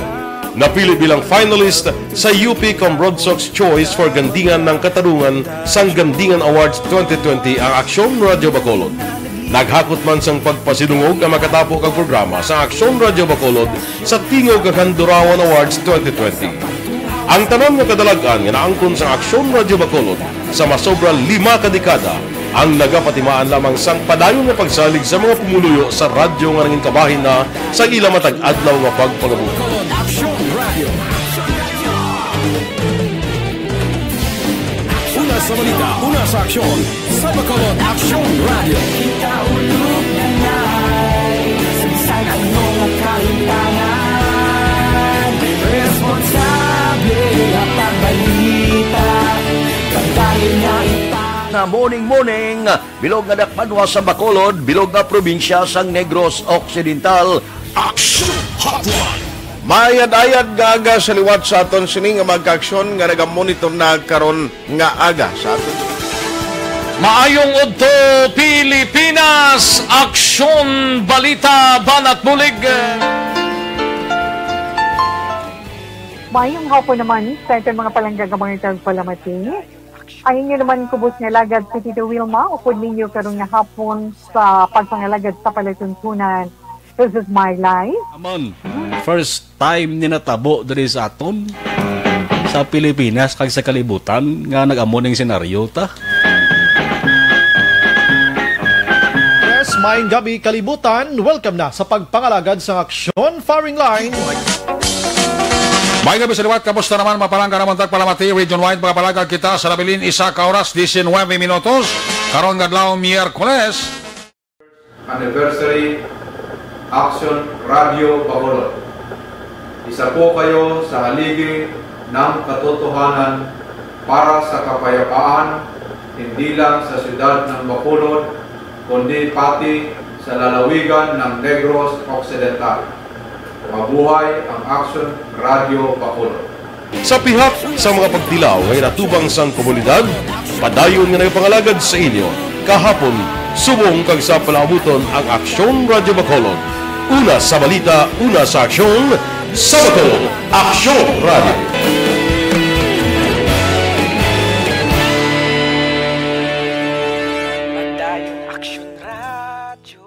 Napili bilang finalist sa U P Cambronsox Choice for Gandingan ng Katarungan sang Gandingan Awards twenty twenty ang Aksyon Radyo Bacolod. Naghakot man sang pagpasidungog ang makatapo kag programa sa Aksyon Radyo Bacolod sa Tingog kag Handurawan Awards twenty twenty. Ang tanan nga kadalag-an nga naangkon sang Aksyon Radyo Bacolod sa masobra lima ka dekada ang nagapatimaan lamang sang padayon nga pagsalig sa mga pumuluyo sa radyo nga nangin kabahin na sa ila matag adlaw nga pagpangabuhi. Aksyon Radyo. Una sa balita, una sa aksyon, sa Bacolod Aksyon Radyo. Kita ulog na nai, sa bisan ano nga kalimtangan, responsable nga pagbalita, pagdali na ipa- Na morning, morning, bilog nga dakbanwa sa Bacolod, bilog nga probinsya sang Negros Occidental. Aksyon Hotline. Maayad-ayad nga aga sa liwat sa aton sini nga mga kaaksyon nga nagamonitor na karon nga aga sa aton. Maayong udto, Pilipinas! Aksyon, balita, banat bulig. Maayong hapon naman sa aton mga palangga nga mga tagpalamati. Ang inyo naman kubos nga alagad si Tito Wilma, upod ninyo karon nga hapon sa pagpangalagad sa palatuntunan. This is my life. Amon, first time ni natabo diri sa aton, sa Pilipinas kag sa kalibutan nga nag-amo ning senaryo ta. Yes, maayong gabi, kalibutan. Welcome na sa pagpangalagad sang aksyon, firing line. Maayong gabi sa liwat, kamusta naman, mga palangga namon tagpalamati, region wide, mga palangga kita sa nabilin, isa ka oras, diecinuebe minutos, karon nga adlaw, Miyerkules. Anniversary, Aksyon Radyo Bacolod. Isa po kayo sa haligi ng katotohanan para sa kapayapaan, hindi lang sa siyudad ng Bacolod, kundi pati sa lalawigan ng Negros Occidental. Mabuhay ang Aksyon Radyo Bacolod. Sa pihak sa mga pagtilaw nga ginatubang sang komunidad, padayon nga nagapangalagad sa inyo, kahapon, subong kag sa palaabuton ang Aksyon Radyo Bacolod. Una sa balita, una sa aksyon, sa Bacolod, Aksyon Radyo. Padayon Aksyon Radyo.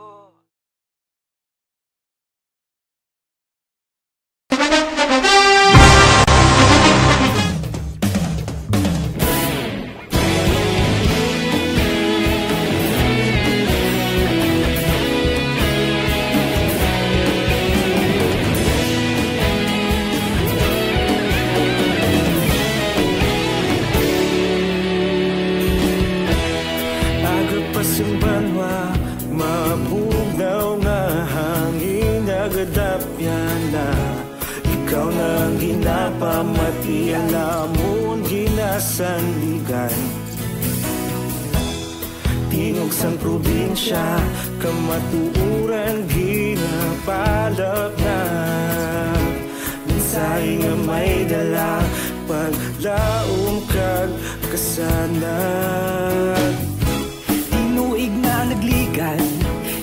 Aga pa sing banwa, mabugnaw nga hangin nagadapyan na. Ikaw na ang ginapamati, ang amon ginasandigan. Tingog sang probinsya, kamatuoran ginapalapnag. Mensahe nga may dala, paglaom kag kasanag. Tinuig na nagligan,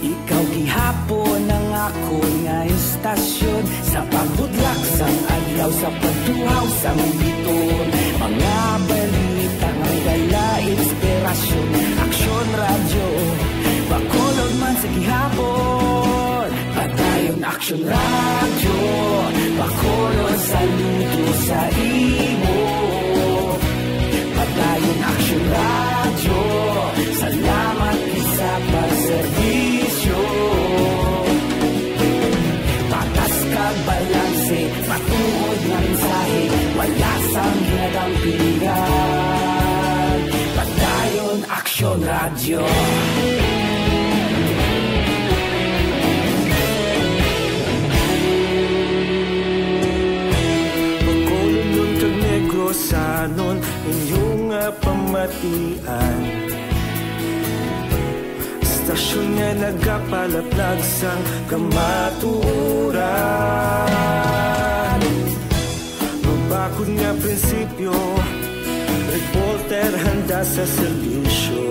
ikaw gihapon ang akon nga istasyon. Sa pagbutlak sang adlaw, sa pagtuhaw sang biton, mga balita nga may dala inspirasyon. Aksyon Radyo Bacolod man sa gihapon. Padayon Aksyon Radyo Bacolod, saludo sa imo. Padayon Aksyon Radyo, salamat gid sa pagserbisyo. Patas kag balanse, matuod nga mensahe, wala sang ginadampigan. Padayon Aksyon Radyo. Bacolodnon kag Negrosanon, inyo nga pamatian. Istasyon nga nagapalaplag sang kamatuoran. Mabakod nga prinsipyo, reporter handa sa serbisyo.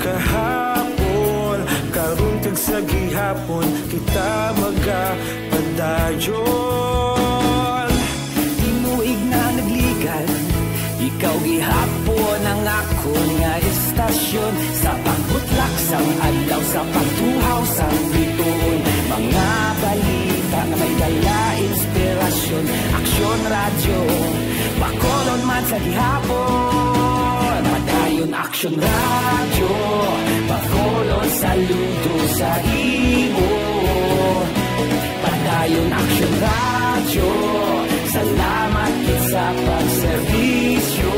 Kahapon, karon kag sa gihapon, kita magapadayon. Tinuig na nagligan, ikaw gihapon ang akon nga istasyon. Sa pagbutlak sang adlaw, sa pagtuhaw sang bituon, mga balita nga may dala inspirasyon. Aksyon Radyo Bacolod man sa gihapon. Padayon Aksyon Radyo Bacolod, saludo sa imo. Padayon Aksyon Radyo, salamat gid sa pagserbisyo.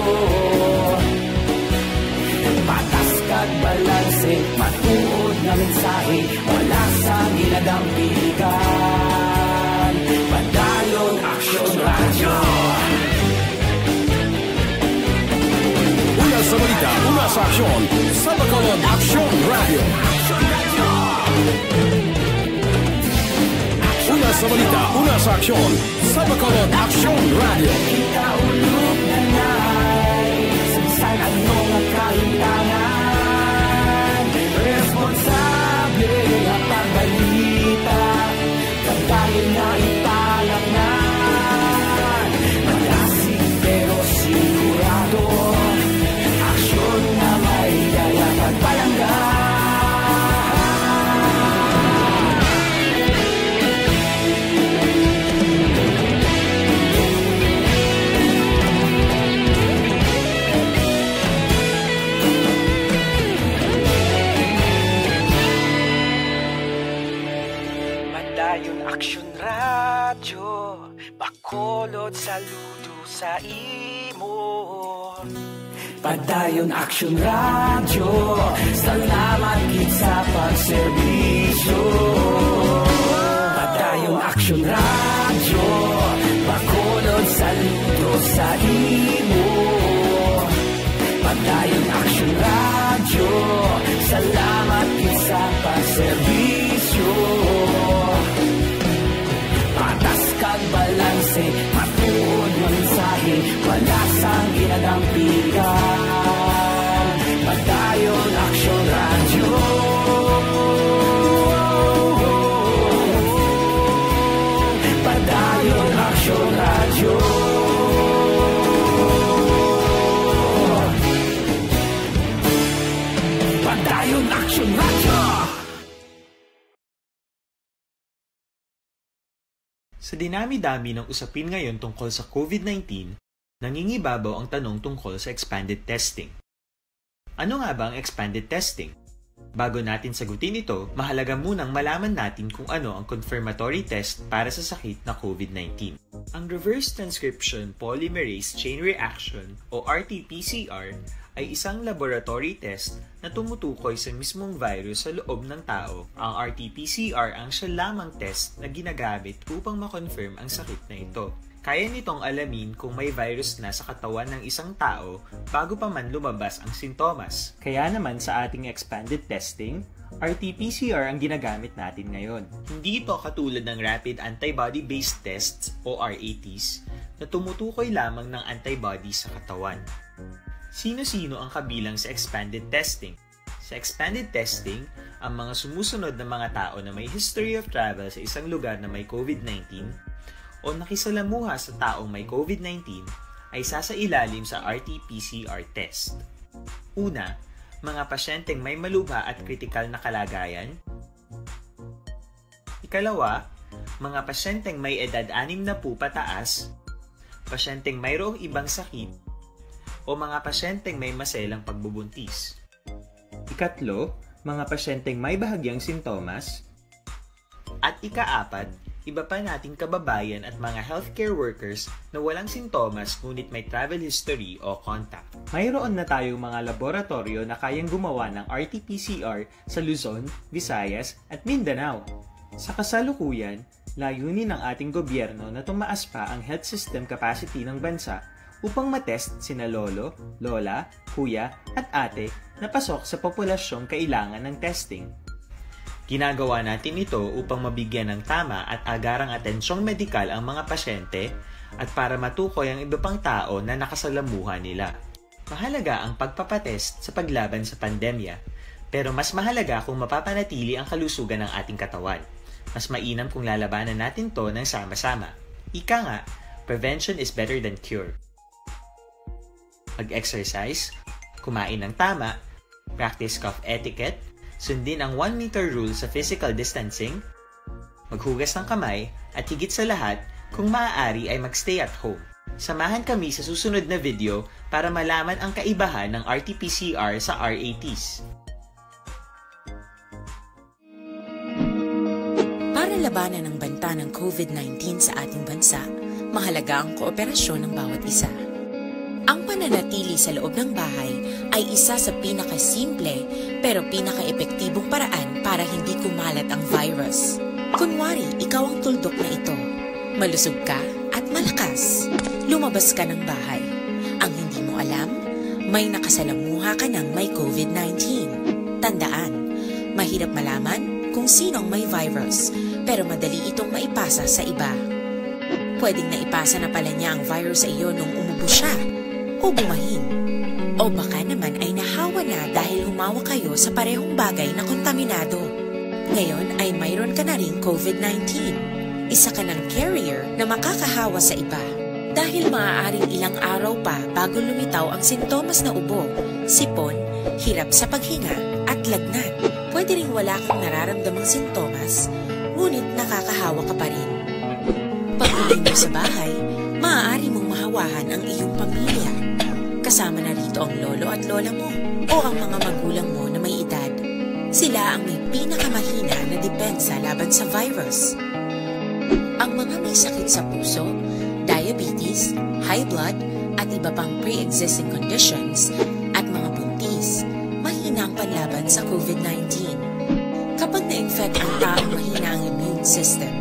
Patas kag balanse, matuod nga mensahe, wala sang ginadampigan. Padayon Aksyon Radyo. Una sa balita, una sa aksyon, sa Bacolod Aksyon Radyo. Una sa balita, una sa aksyon, sa Bacolod Aksyon Radyo. Kita ulog na nay, sa bisan ano nga kahimtangan, responsable nga pagbalita. Pagdayon na ipalaknan, malasig pero sigurado. Aksyon nga may dala pagpalangga. Padayon Aksyon Radyo, Bacolod, saludo sa imo. Padayon Aksyon Radyo, salamat gid sa pagserbisyo. Padayon Aksyon Radyo, Bacolod, saludo sa imo. Padayon Aksyon Radyo, salamat gid sa pagserbisyo. Sa dinami-dami ng usapin ngayon tungkol sa COVID nineteen, nangingibabaw ang tanong tungkol sa expanded testing. Ano nga ba ang expanded testing? Bago natin sagutin ito, mahalaga munang malaman natin kung ano ang confirmatory test para sa sakit na COVID nineteen. Ang reverse transcription polymerase chain reaction o R T P C R ay isang laboratory test na tumutukoy sa mismong virus sa loob ng tao. Ang R T P C R ang siya lamang test na ginagamit upang ma-confirm ang sakit na ito. Kaya nitong alamin kung may virus na sa katawan ng isang tao bago pa man lumabas ang sintomas. Kaya naman sa ating expanded testing, R T P C R ang ginagamit natin ngayon. Hindi ito katulad ng rapid antibody-based tests o R A Ts na tumutukoy lamang ng antibody sa katawan. Sino-sino ang kabilang sa expanded testing? Sa expanded testing, ang mga sumusunod na mga tao na may history of travel sa isang lugar na may COVID nineteen o nakisalamuha sa taong may COVID nineteen ay sasailalim sa R T P C R test. Una, mga pasyenteng may malubha at kritikal na kalagayan. Ikalawa, mga pasyenteng may edad anim na po pataas, pasyenteng mayroong ibang sakit, o mga pasyenteng may maselang pagbubuntis. Ikatlo, mga pasyenteng may bahagyang sintomas. At ikaapat, iba pa nating kababayan at mga healthcare workers na walang sintomas ngunit may travel history o contact. Mayroon na tayong mga laboratoryo na kayang gumawa ng R T P C R sa Luzon, Visayas, at Mindanao. Sa kasalukuyan, layunin ng ating gobyerno na tumaas pa ang health system capacity ng bansa upang matest sina lolo, lola, kuya, at ate na pasok sa populasyong kailangan ng testing. Ginagawa natin ito upang mabigyan ng tama at agarang atensyong medikal ang mga pasyente at para matukoy ang iba pang tao na nakasalamuha nila. Mahalaga ang pagpapatest sa paglaban sa pandemya, pero mas mahalaga kung mapapanatili ang kalusugan ng ating katawan. Mas mainam kung lalabanan natin to ng sama-sama. Ika nga, prevention is better than cure. Mag-exercise, kumain ng tama, practice cough etiquette, sundin ang one meter rule sa physical distancing, maghugas ng kamay, at higit sa lahat, kung maaari ay mag-stay at home. Samahan kami sa susunod na video para malaman ang kaibahan ng R T P C R sa R A Ts. Para labanan ang banta ng COVID nineteen sa ating bansa, mahalaga ang kooperasyon ng bawat isa. Ang pananatili sa loob ng bahay ay isa sa pinakasimple pero pinakaepektibong paraan para hindi kumalat ang virus. Kunwari, ikaw ang tuldok na ito. Malusog ka at malakas. Lumabas ka ng bahay. Ang hindi mo alam, may nakasalamuha ka ng may COVID nineteen. Tandaan, mahirap malaman kung sino ang may virus, pero madali itong maipasa sa iba. Pwedeng naipasa na pala niya ang virus sa iyo nung umubo siya o bumahin. O baka naman ay nahawa na dahil humawak kayo sa parehong bagay na kontaminado. Ngayon ay mayroon ka na ring COVID nineteen. Isa ka ng carrier na makakahawa sa iba. Dahil maaaring ilang araw pa bago lumitaw ang sintomas na ubo, sipon, hirap sa paghinga, at lagnat. Pwede ring wala kang nararamdamang sintomas, ngunit nakakahawa ka pa rin. Pag-uwi mo sa bahay, maaari mong mahawahan ang iyong pamilya. Kasama na rito ang lolo at lola mo o ang mga magulang mo na may edad. Sila ang may pinakamahina na depensa laban sa virus. Ang mga may sakit sa puso, diabetes, high blood, at iba pang pre-existing conditions, at mga buntis, mahina ang panlaban sa COVID nineteen. Kapag na-infect ang taong mahina ang immune system,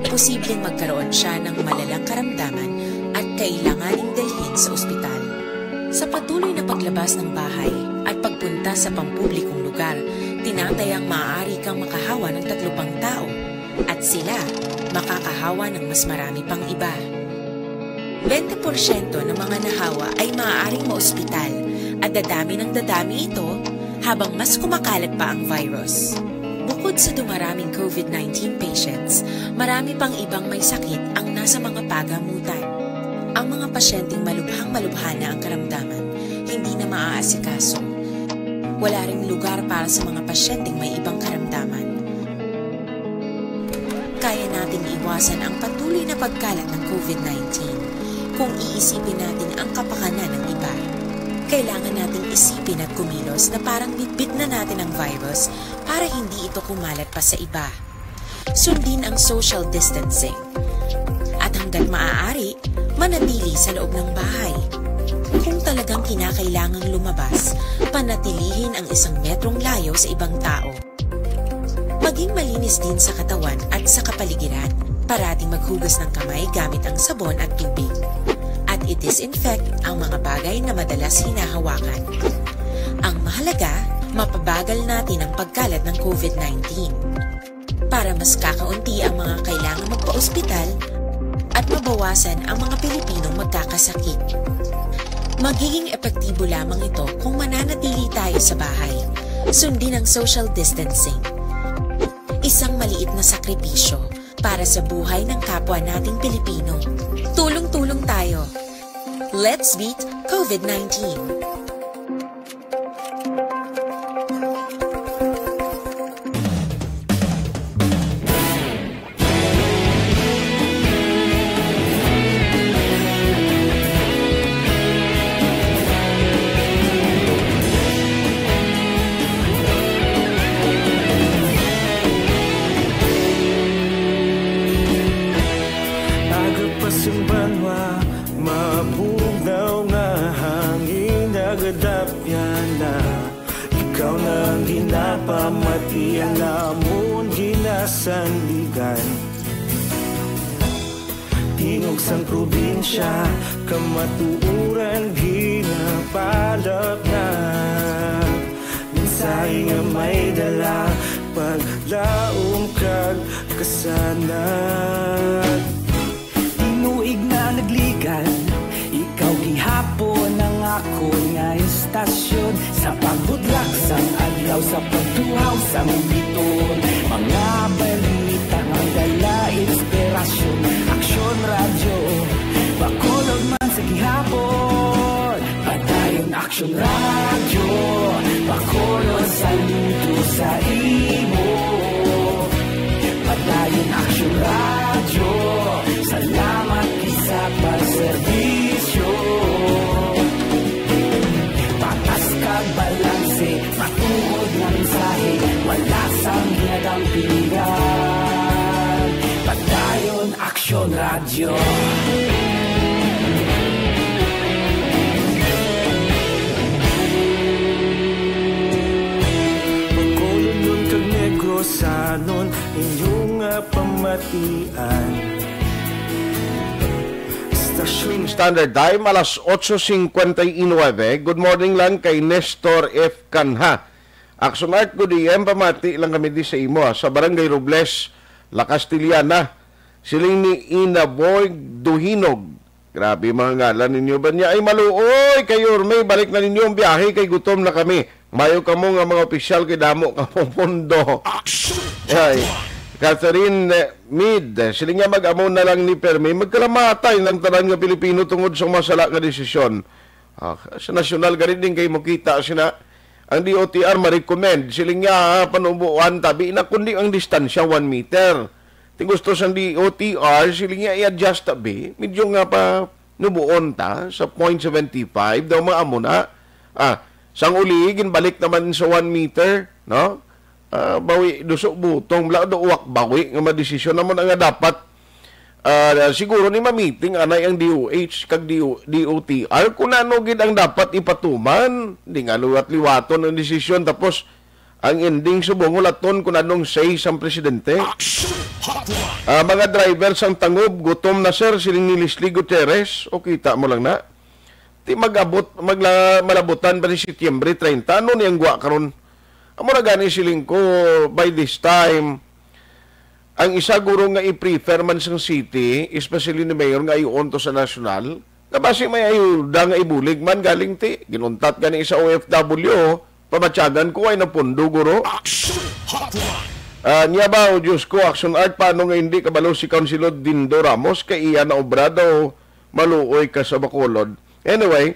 posibleng magkaroon siya ng malalang karamdaman at kailanganing dalhin sa ospital. Sa patuloy na paglabas ng bahay at pagpunta sa pampublikong lugar, tinatayang maaari kang makahawa ng tatlo pang tao at sila makakahawa ng mas marami pang iba. Bente porsyento ng mga nahawa ay maaaring maospital at dadami ng dadami ito habang mas kumakalat pa ang virus. Bukod sa dumaraming COVID nineteen patients, marami pang ibang may sakit ang nasa mga pagamutan. Ang mga pasyenteng malubhang-malubha na ang karamdaman, hindi na maaasikaso. Wala ring lugar para sa mga pasyenteng may ibang karamdaman. Kaya nating iwasan ang patuloy na pagkalat ng covid nineteen kung iisipin natin ang kapakanan ng iba. Kailangan nating isipin at kumilos na parang bitbit na natin ang virus para hindi ito kumalat pa sa iba. Sundin ang social distancing. At hanggat maaari, manatili sa loob ng bahay. Kung talagang kinakailangang lumabas, panatilihin ang isang metrong layo sa ibang tao. Maging malinis din sa katawan at sa kapaligiran. Parating maghugas ng kamay gamit ang sabon at tubig. At i-disinfect ang mga bagay na madalas hinahawakan. Ang mahalaga, mapabagal natin ang pagkalat ng covid nineteen para mas kakaunti ang mga kailangang magpa-ospital at mabawasan ang mga Pilipinong magkakasakit. Magiging epektibo lamang ito kung mananatili tayo sa bahay. Sundin ang social distancing. Isang maliit na sakripisyo para sa buhay ng kapwa nating Pilipino. Tulong-tulong tayo. Let's beat covid nineteen. Aga pa sing banwa, mabugnaw nga hangin nagadapyan na. Ikaw na ang ginapamati, ang amon ginasandigan. Tingog sang probinsya, kamatuoran ginapalapnag. Mensahe nga may dala, paglaom kag kasanag. Tinuig na nagligan, ikaw gihapon ang akon nga istasyon. Sa pagbudlak sang adlaw, sa pagtuhaw sang biton, mga balita nga dala inspirasyon. Aksyon Radyo, Bacolod man sa gihapon. Padayon Aksyon Radyo, Bacolod, saludo sa imo. Padayon Aksyon Radyo, salamat gid sa pagserbisyo. Patas kag balanse, matuod nga mensahe, wala sang ginadampingan. Padayon Aksyon Radyo. Bacolodnon kag Negrosanon, inyo nga pamatian. Station Standard Time, alas otso cincuenta y nueve. Good morning lang kay Nestor F. Canha. Aksyon Art, good A M, pamati lang kami di sa imo, ah, sa Barangay Robles, La Castellana. Siling ni Ina Boy Duhinog. Grabe mga ngalan ninyo ba niya? Ay, maluoy kayo, may balik na ninyo ang biyahe kay gutom na kami. Mayo kamo nga mga opisyal kay damo kamo pondo. Action! Ay, Catherine, eh, Mid, eh, siling niya mag-amo na lang ni Permi, magkalamatay ng tanan nga Pilipino tungod sa masala nga desisyon. Ah, sa nasyonal, gani din kayo makita sina, ang D O T R ma-recommend, siling niya, ah, panubuan tabi na kundi ang distansya one meter. Ti gusto sang D O T R, siling niya, i-adjust tabi, medyo nga pa nubuon ta sa point seventy five daw mga amo na. Ah, sang uli, ginbalik naman sa one meter, no? Ah, bawi, duso butong, wala do uwak bawi nga madesisyon naman nga dapat. Ah, siguro ni mamiting anay ang D O H kag D O, D O T R kung ano gid ang dapat ipatuman. Di nga liwat-liwaton ang desisyon tapos ang ending subong ulaton kung anong say sang presidente. Action Hotline. Ah, mga driver sang Tangob, gutom na sir, siling ni Leslie Gutierrez. O kita mo lang na. Ti mag-abot, magla-, malabutan pa ni Setyembre treinta. Ano ni ang gwa karon? Amo na gani siling ko, by this time, ang isa guro nga i-prefer man sang city, especially ni Mayor nga ayuon to sa national, nga basi may ayuda nga ibulig man galing ti, ginuntat gani sa O F W, pamatyagan ko ay napundo guro. Action Hotline. Ah, niya ba, o Diyos ko, Action Art, paano nga hindi kabalo si Councilor Dindo Ramos kay iya na obra daw maluoy ka sa Bacolod? Anyway,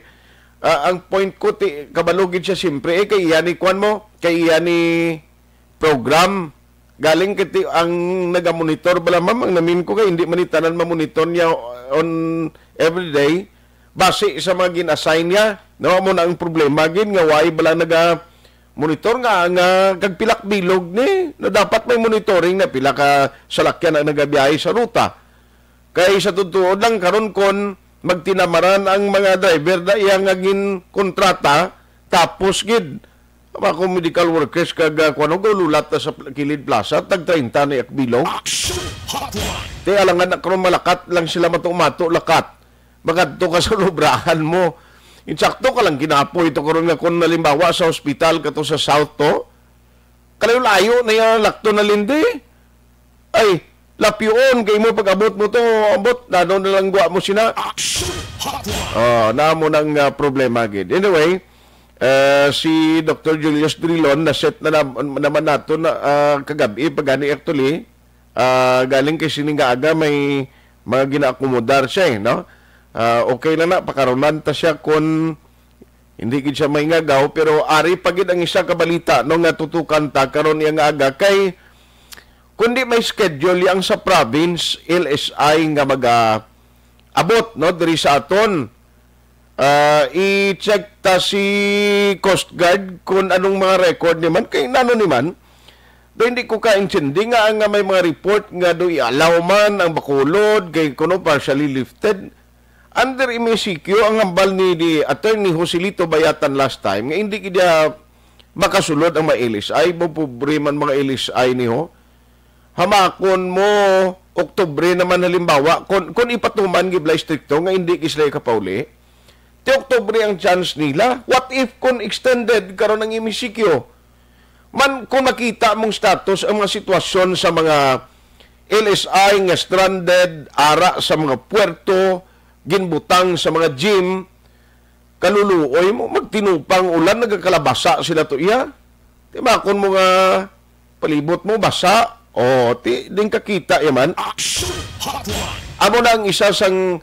ah, ang point ko, ti, kabalo gid siya siyempre, eh, kay iya ni, kwan mo, kay iya ni program, Galing kay ti-, ang nagamonitor bala, ma'am, ang namin ko kay hindi man ni tanan mamonitor niya on everyday. Basi sa mga gin-assign niya, no? Amo na ang problema gid nga why bala naga-monitor nga, nga kag pilak bilog ni, no? Dapat may monitoring na pila ka salakyan ang nagabiyahe sa ruta. Kay sa totoo lang, karon kon magtinamaran ang mga driver na iya nga ginkontrata, tapos gid, mga medical workers kag, ah, kuwan, gululat na sa pl-, kilid plaza, tag treinta na yak bilog. Action Hotline. Te, alangan na karon malakat lang sila, mato-mato lakat. Makadto ka sa lubrahan mo. Insakto ka lang ginapoy to karon nga kung nalimbawa sa hospital ka to sa South to, kalayo-layo na yung lakto na lindi. Ay, lapyon kay mo pag-abot mo to, abot, nano na lang gwa mo sina. Action Hotline. Oh, namo nang, ah, problema gid. Anyway, ah, si Doctor Julius Drilon na set na nam-, naman nato na, ah, kagabi pagani actually, ah, galing kay sining aga may mga ginaakomodar siya, eh, no? Ah, okay na na, pakaronan ta siya kon hindi gid siya may ngagaw, pero ari pa gid ang isa ka balita, no, nga tutukan ta karon iya nga aga kay kundi may schedule yang sa province L S I nga mag-abot, no, diri sa aton. Ah, i-check ta si Coast Guard kung anong mga record ni man. Kay nano ni man, do hindi ko kaintindi nga, nga may mga report nga do i-allow man ang Bacolod kay kuno partially lifted. Under M E C Q ang hambal ni, ni Attorney Joselito Bayatan last time nga hindi gid makasulod ang mga L S I, mo pobre man mga L S I niho. Hamakon mo, Oktubre naman halimbawa, kung, kung ipatuman gid bala strikto nga hindi gid sila kapauli, ti Oktubre ang chance nila. What if kung extended karon ang M E C Q? Man, kung makita mong status ang mga sitwasyon sa mga L S I nga stranded, ara sa mga puerto, ginbutang sa mga gym, kaluluoy mo, magtinupang ulan, nagakalabasa sila to iya. Timakon mo nga palibot mo, basa. O, ti, din kakita yaman. Action Hotline. Amo na ang isa sang,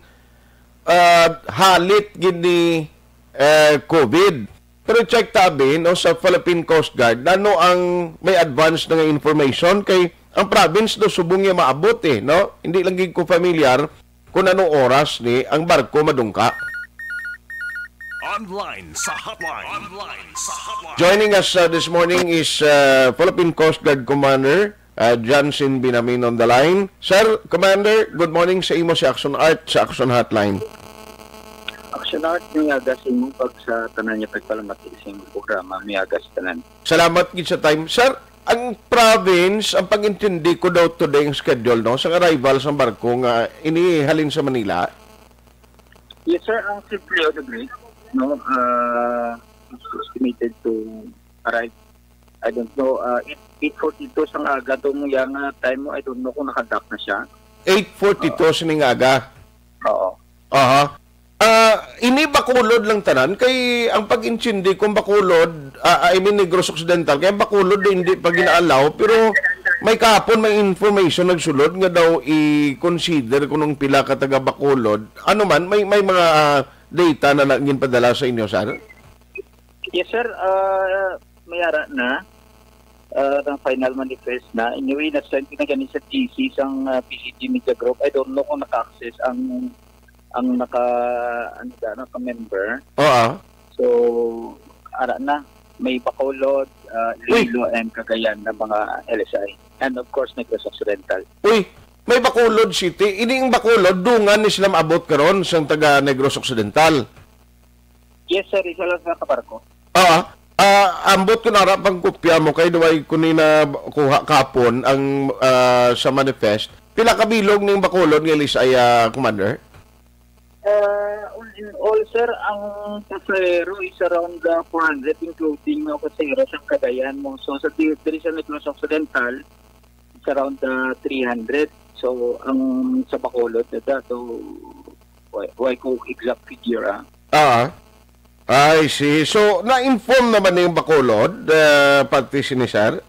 ah, halit gid ni, eh, COVID. Pero check tabi, no, sa Philippine Coast Guard, nano ang may advance na nga information kay ang province do subong niya maabot, eh, no? Hindi lang gid ko familiar kung anong oras ni ang barko madungka. Online sa hotline. Online sa hotline. Joining us, uh, this morning is, uh, Philippine Coast Guard Commander, uh, Johnson Binamin on the line. Sir, Commander, good morning sa imo, si Action Art sa Action Hotline. Action Art, may aga sa imo, pag sa tanan niya pagpalamati sa imong programa, may aga sa tanan. Salamat gid sa time. Sir, ang province, ang pag-intindi ko daw today ang schedule, no, sa arrival sa barko nga inihalin sa Manila. Yes, sir. Ang Simply of the Great, no, uh, is estimated to arrive, I don't know, uh, eight, eight forty-two sang aga tong yang, uh, time mo. I don't know kung nakadak na siya. Eight forty-two sining aga. Oo. Aha. Ah, ini Bacolod lang tanan kay ang pag-intindi kung Bacolod, ah, I mean Negros Occidental, kay ang Bacolod hindi pa ginaalaw, pero may kahapon may information nagsulod nga daw i-consider kung nung pila ka taga Bacolod. Ano man, may, may mga, ah, data na, na ginpadala sa inyo, sir? Yes, sir. Ah, may ara na. Ah, ang final manifest na. Anyway, na-send na gani sa G C sang, ah, P C G Media Group. I don't know kung naka-access ang, ang naka, ano da, naka-member. Oo. So, ara na. May Bacolod, ah, Uy! Iloilo, and Cagayan na mga L S I. And of course, Negros Occidental. Uy, may Bacolod City. Ini ang Bacolod, dungan ni sila maabot karon sang taga Negros Occidental. Yes, sir. Isa lang sa kabarko. Ah, ah, ambot ko nara pang kopya mo kay duway ko ni na kuha kapon ang, ah, sa manifest. Pila ka bilog ning Bacolod nga L S I, ah, Commander? Ah, all in all, sir, ang pasahero is around, ah, four hundred, including mga pasahero sa Cagayan mo. So, sa di-, diri sa Negros Occidental, it's around, ah, three hundred. So, ang sa Bacolod, na da, so, why, why ko exact figure, ah? Ah, I see. So, na-inform naman na yung Bacolod, ah, pati sini, sir?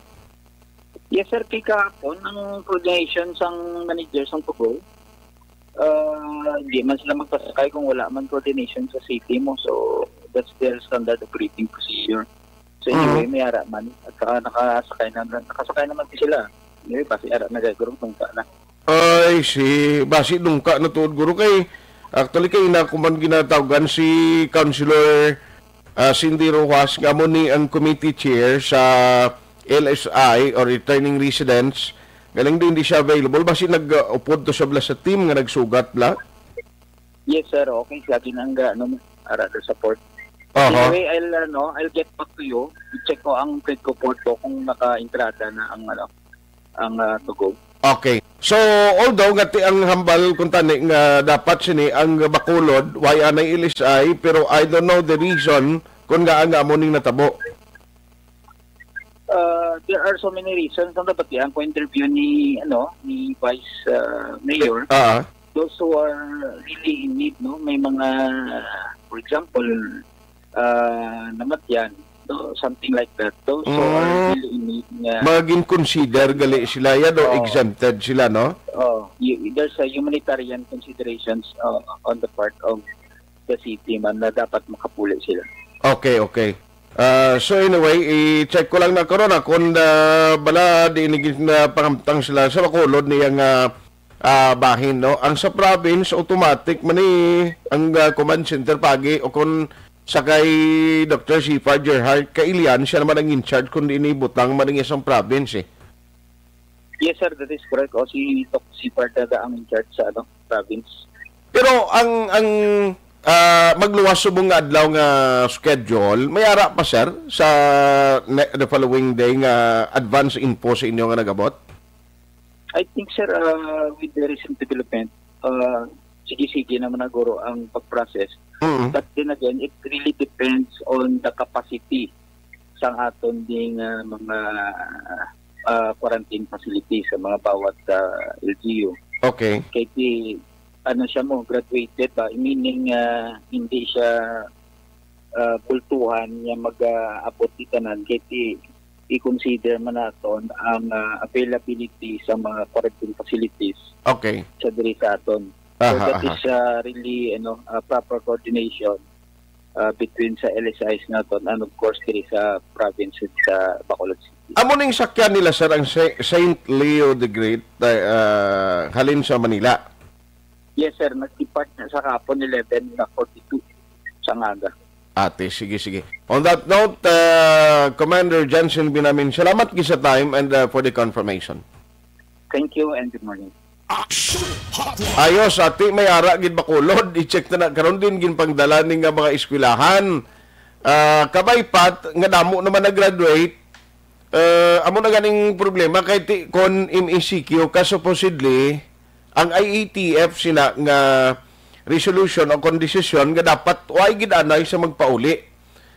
Yes, sir. Kay kahapon, ang coordination sang manager sang Tugo, ah, hindi man sila magpasakay kung wala man coordination sa city mo. So, that's their standard operating procedure. So, anyway, Mhm. may ara man. At saka nakasakay na, nakasakay naman sila. Ngayon, basi ara na kay gurong tungka na. Ay, si, basi dungka na tuod, guro, kay, actually, kay ina ko man ginatawgan si Councilor, ah, Cindy Rojas, nga mo ni ang committee chair sa L S I or returning residents. Galing din, di siya available. Basi nag-upod to sa bala sa team nga nagsugat bala. Yes, sir. Okay, siya din ang, ano, ara the support. Aha. Anyway, I'll, ano, I'll get back to you. I-check ko ang trade report ko kung naka-entrada na ang, ano, ang, ah, tugo. Okay. So, although nga ti ang hambal kung tani nga dapat sini ang Bacolod, why anay L S I, pero I don't know the reason kung nga nga amo ning natabo. Uh, there are so many reasons. Ang dapat yan, kung interview ni, ano, ni Vice, uh, Mayor, Ah, those who are really in need, no? May mga, for example, uh, namatyan, so, something like that. Those who are Mm. really in need nga, maging consider gali sila yan o Oo. exempted sila, no? Oh, y- there's a humanitarian considerations, uh, on the part of the city man na dapat makapuli sila. Okay, okay. Ah, so anyway, i-check ko lang na karon, ah, kung, ah, bala di ini gid na pangamtang sila sa Bacolod niya nga, ah, bahin, no? Ang sa province, automatic man ni ang, ah, command center pagi o kung sa kay Doctor Sifar Gerhard Kailian, siya naman ang in charge kung di ini butang man ang isang province, eh. Yes, sir, that is correct. O, si Doc Sipar Daga ang in charge sa, ano, province. Pero ang, ang, ah, magluwas subong nga adlaw nga schedule, may ara pa, sir, sa ne-, the following day nga advance info sa inyo nga nagabot? I think, sir, uh, with the recent development, uh, sige-sige naman na guro ang pag-process. Mm. But then again, it really depends on the capacity sang aton ding, ah, mga, ah, quarantine facilities sa mga bawat, ah, L G U. Okay. Kay di, ano siya mo, graduated ba? Meaning, ah, hindi siya, ah, bultuhan nga mag-aabot di tanan. Kay di, i-consider man naton ang, ah, availability sa mga quarantine facilities Okay. sa diri sa aton. So, Aha, that aha. is, ah, really, ano, ah, proper coordination, ah, between sa L S Is naton and, of course, diri sa province sa Bacolod City. Amo ning sakyan nila, sir, ang Sa-, Saint Leo the Great, ah, halin sa Manila? Yes, sir. Nag-depart na sa kapon eleven na forty-two sa aga. Ate, sige, sige. On that note, ah, Commander Johnson Binamin, salamat gid sa time and, ah, for the confirmation. Thank you and good morning. Action Hotline. Ayos, ati, may ara gid Bacolod. I-check na na karon din ginpangdala ni nga mga eskwelahan. Ah, kabay pat nga damo naman nag-graduate. Ah, amo na ganing problema kay ti kon M E C Q ka, supposedly ang I A T F sina nga resolution o kon desisyon nga dapat way gid anay sa magpauli.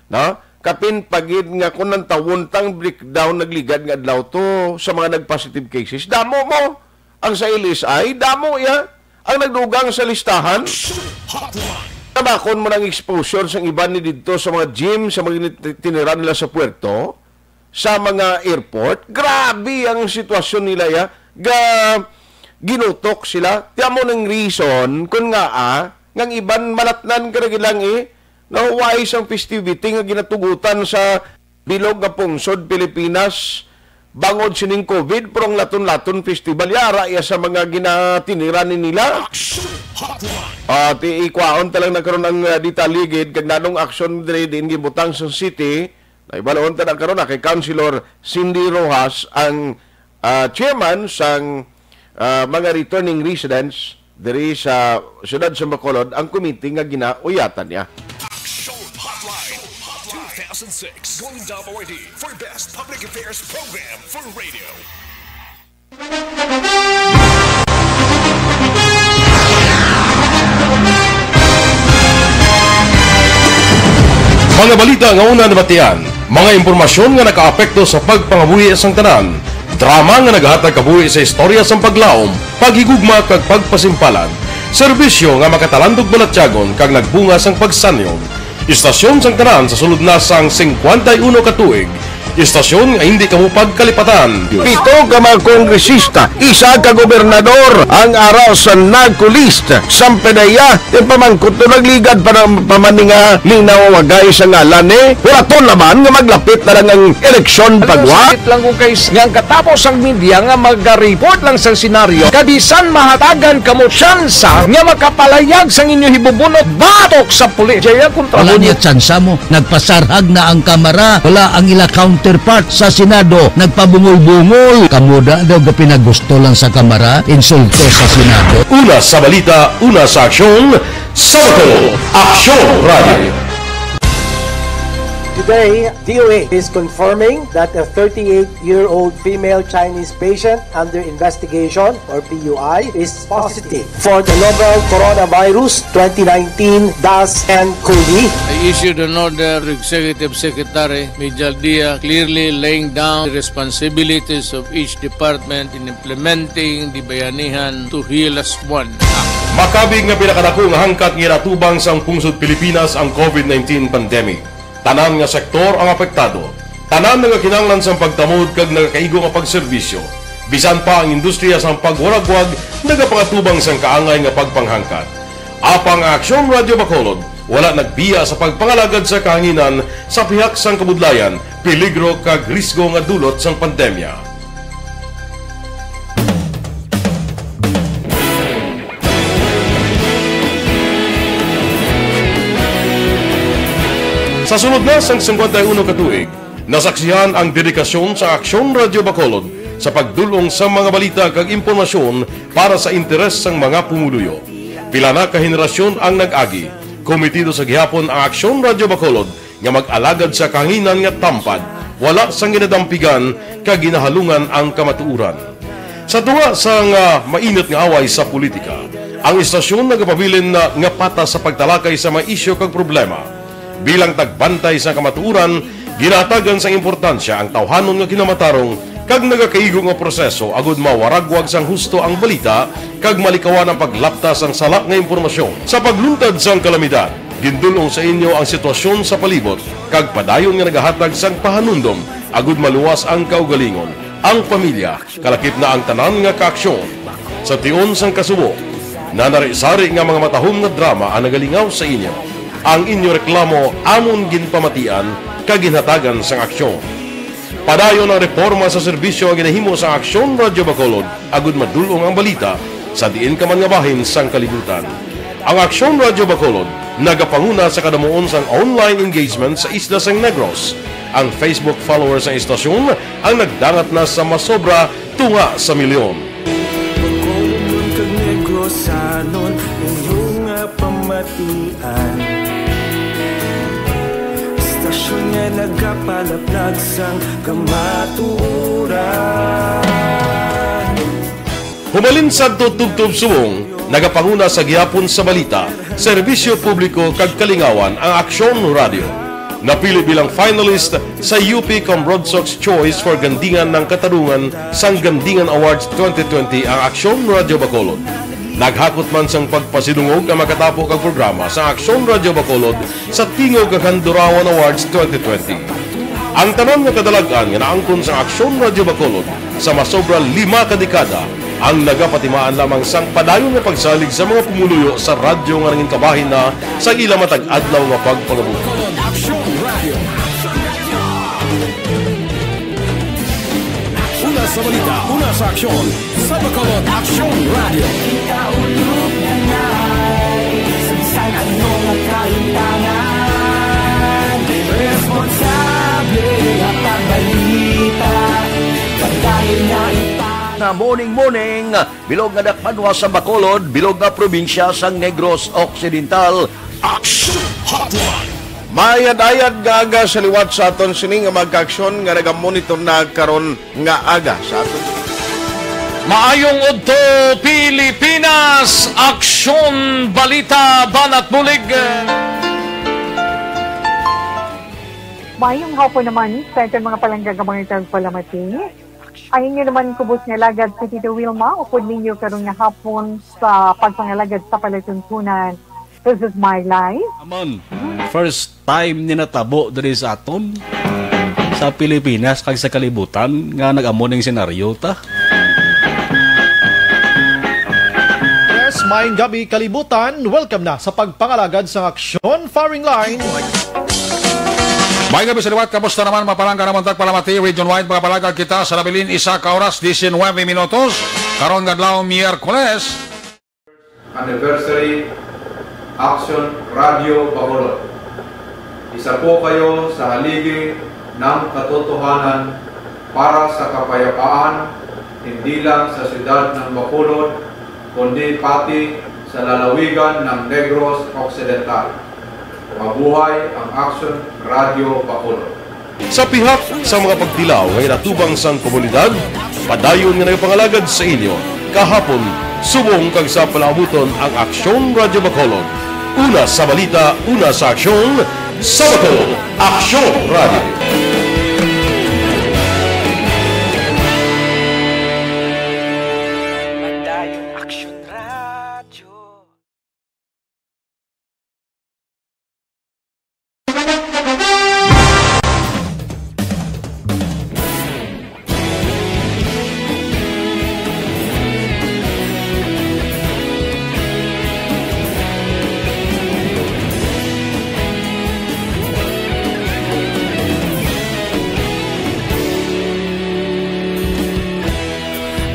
No? Kapin pa gid nga kung nantawon tang breakdown nagligad nga adlaw to sa mga nag-positive cases, damo mo ang sa L S I, damo ya ang nagdugang sa listahan. Hotline. Tabakon mo ng exposure sang iban ni didto sa mga gym, sa mga tinira nila sa puerto, sa mga airport. Grabe ang sitwasyon nila ya. Ga, ginutok sila. Tiyan mo ng reason kung nga, ah, ngang iban malatnan ka na gilang, eh, nahuway sang festivity nga ginatugutan sa bilog nga pungsod Pilipinas bangod sining COVID, pero ang Laton-Laton Festival, yara ya sa mga ginatinira ni nila. Action Hotline. At i-, ikwaon ta lang na karon ang, ah, detalye gid kag nanong aksyon diri diin gibutang sa city. Nahibaluon ta na karon na kay Councilor Cindy Rojas ang, ah, chairman sang, ah, mga returning residents diri sa siyudad sa Bacolod, ang komite nga ginauyatan niya. Action Hotline two thousand six, Golden Dome Awardee for Best Public Affairs Program for Radio. Mga balita nga una nabatian, mga impormasyon nga nakaapekto sa pagpangabuhi sang tanan, drama nga nagahatag kabuhi sa istorya sang paglaom, paghigugma kag pagpasimpalan, serbisyo nga makatalandog balatyagon kag nagbunga sang pagsanyong. Istasyon sang tanan sa sulod na sang singkwenta y uno ka tuig, Istasyon nga hindi kamo pagkalipatan. Pito ka mga kongresista, isa ka gobernador ang ara sa NAGCO list. Sampanaya, ipamangkot to nagligad pa ng pamaninga ni nawagay sa ngalan ni Huraton naman nga maglapit na lang ang eleksyon pagwa. Sakit lang kung kay nga ang katapos ang media nga mag-report lang sa senaryo, kabisan mahatagan kamo tsansa nga makapalayag sang inyo hibubunot batok sa pulis. Jaya kontra Wala mo. Niya tsansa mo. Nagpasarhag na ang kamara. Wala ang ila counterpart sa Senado. Nagpabungol-bungol. Kamo da daw ga pinagusto lang sa kamara. Insulto sa Senado. Una sa balita, una sa aksyon, sa Bacolod, Aksyon Radio. Today, D O A is confirming that a thirty-eight-year-old female Chinese patient under investigation, or P U I, is positive for the novel Coronavirus twenty nineteen dash N COVID. I issued an order to Executive Secretary Mijal Dia, clearly laying down the responsibilities of each department in implementing the Bayanihan to Heal As One Act. Makabig nga pinakadako nga hangkat nga ginatubang sang pungsod Pilipinas ang COVID nineteen pandemic. Tanan nga sektor ang apektado. Tanan nga kinahanglan sang pagtamod kag nagakaigo nga pagserbisyo. Bisan pa ang industriya sang pagwaragwag nagapangatubang sang kaangay nga pagpanghangkat. Apang ang Aksyon Radio Bacolod wala nagbiya sa pagpangalagad sa kahanginan sa pihak sang kabudlayan, peligro kag risgo nga dulot sang pandemya. Sa sulod na sang singkwenta y uno ka tuig, nasaksihan ang dedikasyon sa Aksyon Radio Bacolod sa pagdul-ong sa mga balita kag impormasyon para sa interes sang mga pumuluyo. Pila na ka henerasyon ang nag-agi, kometido sa gihapon ang Aksyon Radio Bacolod nga mag-alagad sa kahanginan nga tampad, wala sang ginadampigan kag ginahalungan ang kamatuoran. Sa tunga sang, ah, mainit nga away sa politika, ang istasyon nagapabilin na nga patas sa pagtalakay sa mga isyu kag problema. Bilang tagbantay sa kamatuoran, ginahatagan sang importansya ang tawhanon nga kinamatarong kag nagakaigo nga proseso agud mawaragwag sang husto ang balita kag malikawan ang paglapta sang sala nga impormasyon. Sa pagluntad sang kalamidad, gindul-ong sa inyo ang sitwasyon sa palibot kag padayon nga nagahatag sang pahanumdom agud maluwas ang kaugalingon, ang pamilya, kalakip na ang tanan nga kaaksyon. Sa tion sang kasubo, nanari-sari nga mga matahom nga drama ang nagalingaw sa inyo. Ang inyo reklamo amon ginpamatian kag ginhatagan sang aksyon. Padayon ang reporma sa serbisyo nga ginahimo sang Aksyon Radyo Bacolod agud madul-ong ang balita sa diin ka man nga bahin sang kalibutan. Ang Aksyon Radyo Bacolod nagapanguna sa kadamuon sang online engagement sa isla sang Negros. Ang Facebook followers sang istasyon ang nagdangat na sa masobra tunga sa milyon. Bacolodnon kag Negrosanon, inyo nga pamatian. Istasyon nga nagapalaplag sang kamatuoran. Humalin sadto tubtob subong, nagapanguna sa gihapon sa balita, serbisyo publiko kag kalingawan ang Aksyon Radyo. Napili bilang finalist sa U P Comrade Sox Choice for Gandingan ng Katarungan sang Gandingan Awards twenty twenty ang Aksyon Radyo Bacolod. Naghakot man sang pagpasidungog ang makatapo kag programa sa Aksyon Radyo Bacolod sa Tingog kag Handurawan Awards twenty twenty. Ang tanan nga kadalag-an nga naangkon sa Aksyon Radyo Bacolod sa masobra lima ka dekada ang nagapatimaan lamang sang padayon nga pagsalig sa mga pumuluyo sa radyo nga nangin kabahin na sa ila matag adlaw nga pagpangabuhi. Aksyon Radyo. Una sa balita, una sa aksyon, sa Bacolod Aksyon Radyo. Ikaulo na nga, sa bisan ano nga kalimtangan, responsable nga pagbalita, pagdayon na ipa- Na morning, morning, bilog nga dakpanwa sa Bacolod, bilog nga probinsya sa Negros Occidental. Action Hotline. Mayad-ayad nga aga sa liwat sa aton sini nga magkaaksyon nga nagamonitor na karon nga aga sa aton. Maayong udto, Pilipinas! Aksyon, balita, banat, bulig. Maayong hapon naman sa aton mga palangga nga mga tagpalamati. Ang inyo naman kubos nga alagad si Tito Wilma, upod ninyo karon nga hapon sa pagpangalagad sa palatuntunan. This is my life. Amon, first time ni natabo diri sa aton. sa Pilipinas kag sa kalibutan nga nag-amo ning senaryo ta. Yes, maayong gabi, kalibutan. Welcome na sa pagpangalagad sang Aksyon Firing Line. Maayong gabi sa liwat. Kamusta naman, mapalangga naman tagpalamati, Region Wide, mga palagad kita sa nabilin, isa ka oras, diecinuebe minutos. Karon nga adlaw, Miyerkules. Anniversary, Aksyon Radyo Bacolod. Isa po kayo sa haligi ng katotohanan para sa kapayapaan, hindi lang sa siyudad ng Bacolod, kundi pati sa lalawigan ng Negros Occidental. Mabuhay ang Aksyon Radyo Bacolod. Sa pihak sa mga pagtilaw nga ginatubang sang komunidad, padayon nga nagapangalagad sa inyo, kahapon, subong kag sa palaabuton ang Aksyon Radyo Bacolod. Una sa balita, una sa aksyon, sa Bacolod, Aksyon Radyo. Padayon Aksyon Radyo.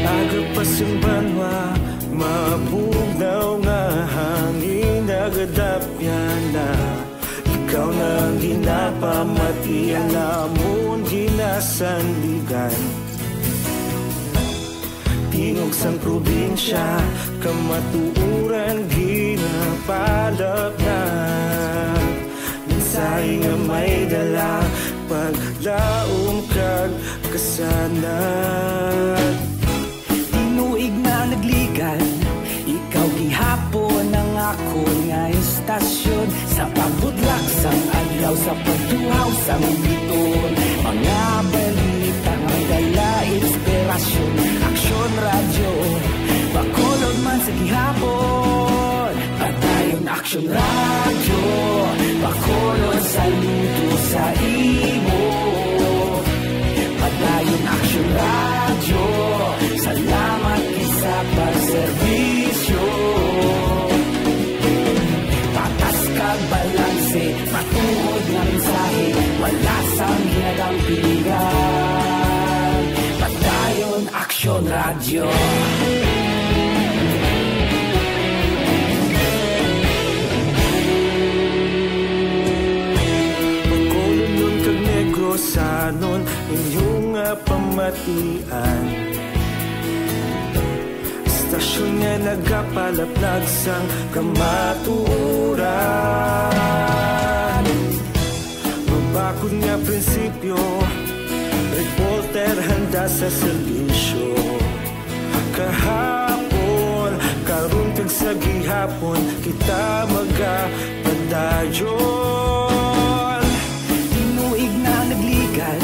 Aga pa sing banwa, mabugnaw nga hangin nagadapyan na. Ikaw na ang ginapamati, ang amon ginasandigan. Tingog sang probinsya, kamatuoran ginapalapnag. Mensahe nga may dala, paglaom kag kasanag. Tinuig na nagligan, ikaw gihapon ang akon nga istasyon. Sa pagbutlak sang adlaw, sa pagtuhaw sang bituon, mga balita nga may dala inspirasyon. Aksyon Radyo, Bacolod man sa gihapon. Padayon Aksyon Radyo, Bacolod, saludo sa imo. Padayon Aksyon Radyo, salamat gid sa pagserbisyo. Patas kag balanse, matuod nga mensahe, wala sang ginadampigan. Padayon Aksyon Radyo. Bacolodnon kag Negrosanon, inyo nga pamatian. Istasyon nga nagapalaplag sang kamatuoran. Mabakod nga prinsipyo, reporter handa sa serbisyo. Kahapon, karon kag sa gihapon, kita magapadayon. Tinuig na nagligan,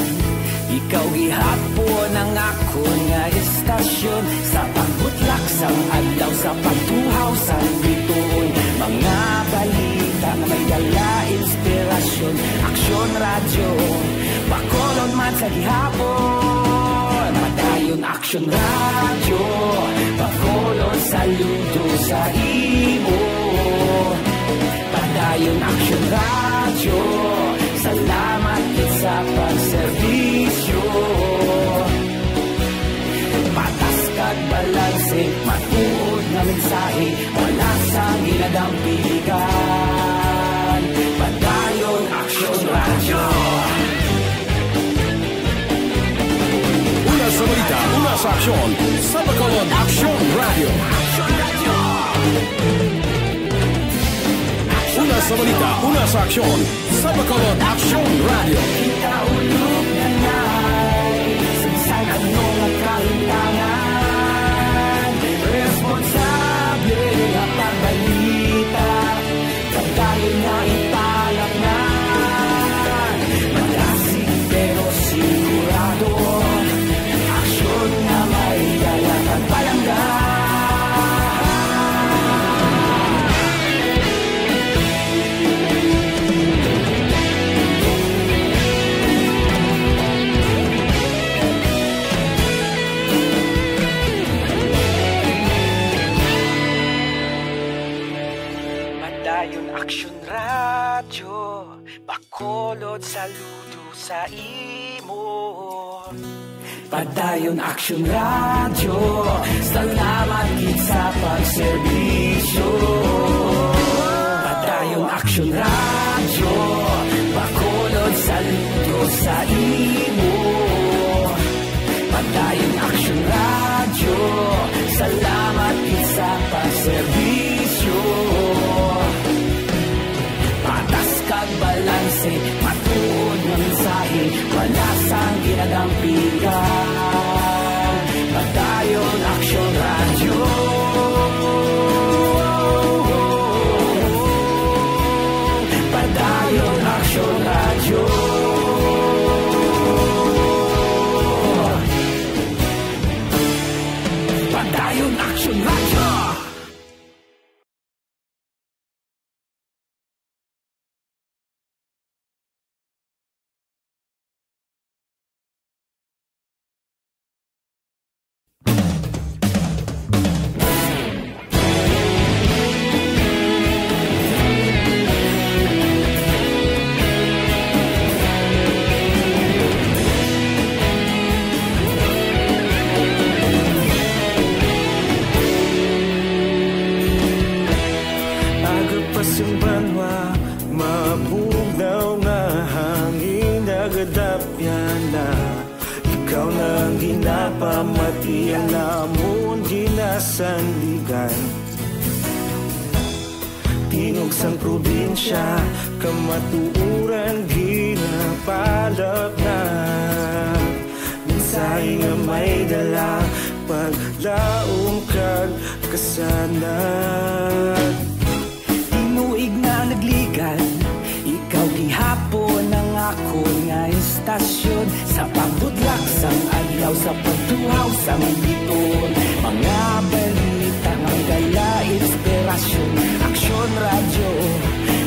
ikaw gihapon ang akon nga istasyon. Sa pagbutlak sang adlaw, sa pagtuhaw sang bituon, mga balita nga may dala inspirasyon. Aksyon Radyo, Bacolod man sa gihapon. Padayon Aksyon Radyo, Bacolod, saludo sa imo. Padayon Aksyon Radyo, salamat gid sa pagserbisyo. Patas kag balanse, matuod nga mensahe, wala sang ginadampigan. Padayon Aksyon Radyo. Una sa balita, una sa aksyon, sa Bacolod Aksyon Radyo. Una sa balita, una sa aksyon, sa Bacolod Aksyon Radyo. Kita ulog na nay, sa bisan ano nga kahimtangan, responsable nga pagbalita. Padayon nga ipalapngan, malasig pero sigurado. Aksyon nga may dala kag palangga. Padayon Aksyon Radyo, Bacolod, saludo sa imo. Padayon Aksyon Radyo, salamat gid sa pagserbisyo. Padayon Aksyon Radyo, Bacolod, saludo sa imo. Padayon Aksyon Radyo, salamat gid sa pagserbisyo. Patas kag balanse, matuod nga mensahe, wala sang ginadampigan. Padayon Aksyon Radyo. Padayon Aksyon Radyo. Padayon Aksyon Radyo. Aga pa sing banwa, mabugnaw nga hangin nagadapyan na. Ikaw na ang ginapamatian namon ginasandigan. Tingog sang probinsya, kamatuoran ginapalapnag. Mensahe nga may dala, paglaom kag kasanag. Tinuig na nagligad, ikaw gihapon ang akon nga istasyon. Sa pagbutlak sang adlaw, sa pagtuhaw sang bituon, mga balita nga may dala inspirasyon. Aksyon Radyo,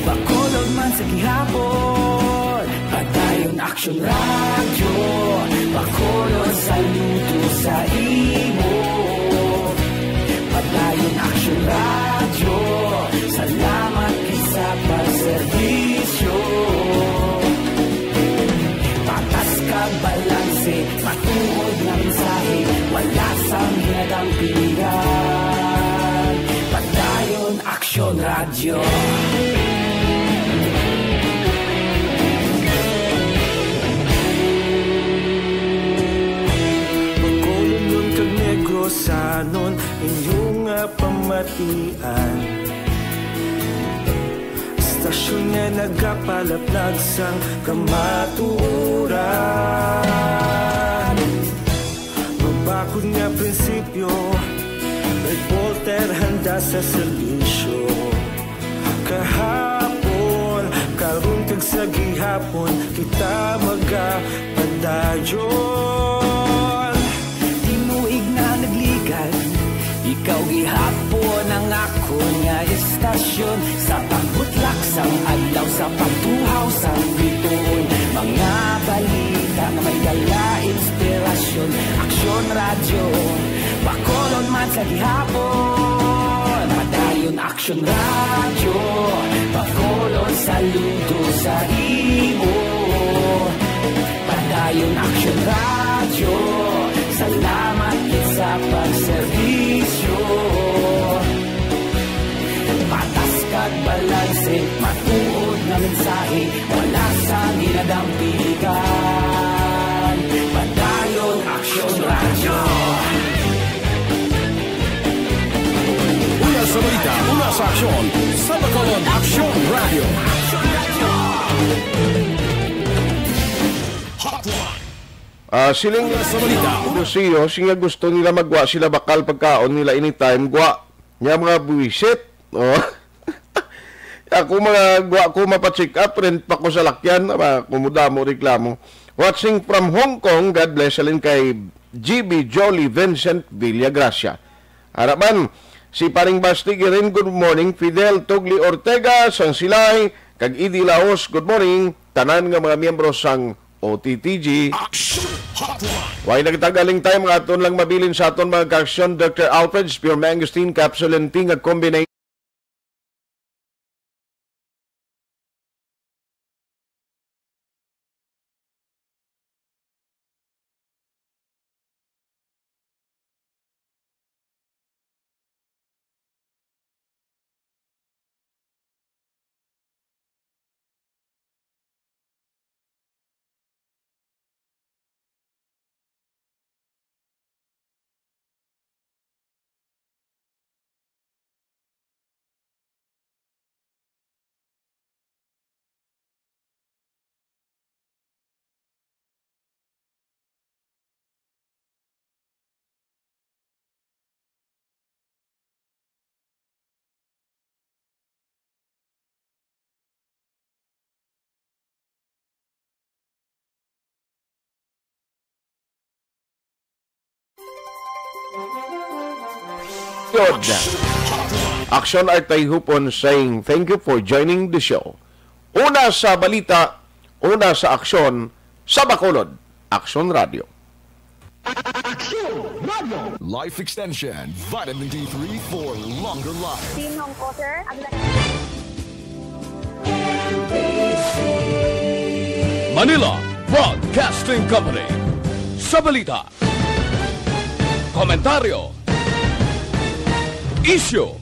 Bacolod man sa gihapon. Padayon Aksyon Radyo, Bacolod, saludo sa imo. Padayon Aksyon Radyo, salamat gid sa pagserbisyo. Patas kag balanse, matuod nga mensahe, wala sang ginadampigan. Padayon Aksyon Radyo. Bacolodnon kag Negrosanon, inyo nga pamatian. Istasyon nga nagapalaplag sang kamatuoran. Mabakod nga prinsipyo, reporter handa sa serbisyo. Kahapon, karon kag sa gihapon, kita magapadayon. Tinuig na nagligad, ikaw gihapon ang akon nga istasyon. Sa pagbutlak sang adlaw, sa pagtuhaw sang bituon, mga balita nga may dala inspirasyon. Aksyon Radyo, Bacolod man sa gihapon. Padayon Aksyon Radyo, Bacolod, saludo sa imo. Padayon Aksyon Radyo, salamat gid sa pagserbisyo. Patas kag balanse, matuod nga mensahe, wala sang ginadampigan. Padayon Aksyon Radyo. Una sa balita, una sa aksyon, sa Bacolod Aksyon Radyo. Hotline. Ah, siling Una sa balita, una. Lucio, siya gusto nila magwa sila bakal pagkaon nila anytime, gwa. Nya mga buwisit. Oh. Ako mga gwa ko mapa-check up, rent pa ko sa lakyan, aba, kumudamo reklamo. Watching from Hong Kong, God bless, alin kay G B Jolly Vincent Villagracia. Araban, si Paring Basti Girin, good morning. Fidel Tugli Ortega, sang Silay, kag Idi Laos, good morning. Tanan nga mga miyembro sang O T T G. Action Hotline. Way nagtagaling time nga aton lang mabilin sa aton mga kaaksyon, Doctor Alfred's Pure Mangosteen Capsule and Tea nga combination. Yod. Aksyon Art Tayhupon saying thank you for joining the show. Una sa balita, una sa aksyon, sa Bacolod, Aksyon Radio. Life Extension, Vitamin D three for longer life. Sinong ko, sir? Ang Manila Broadcasting Company. Sa balita, komentaryo, isyu,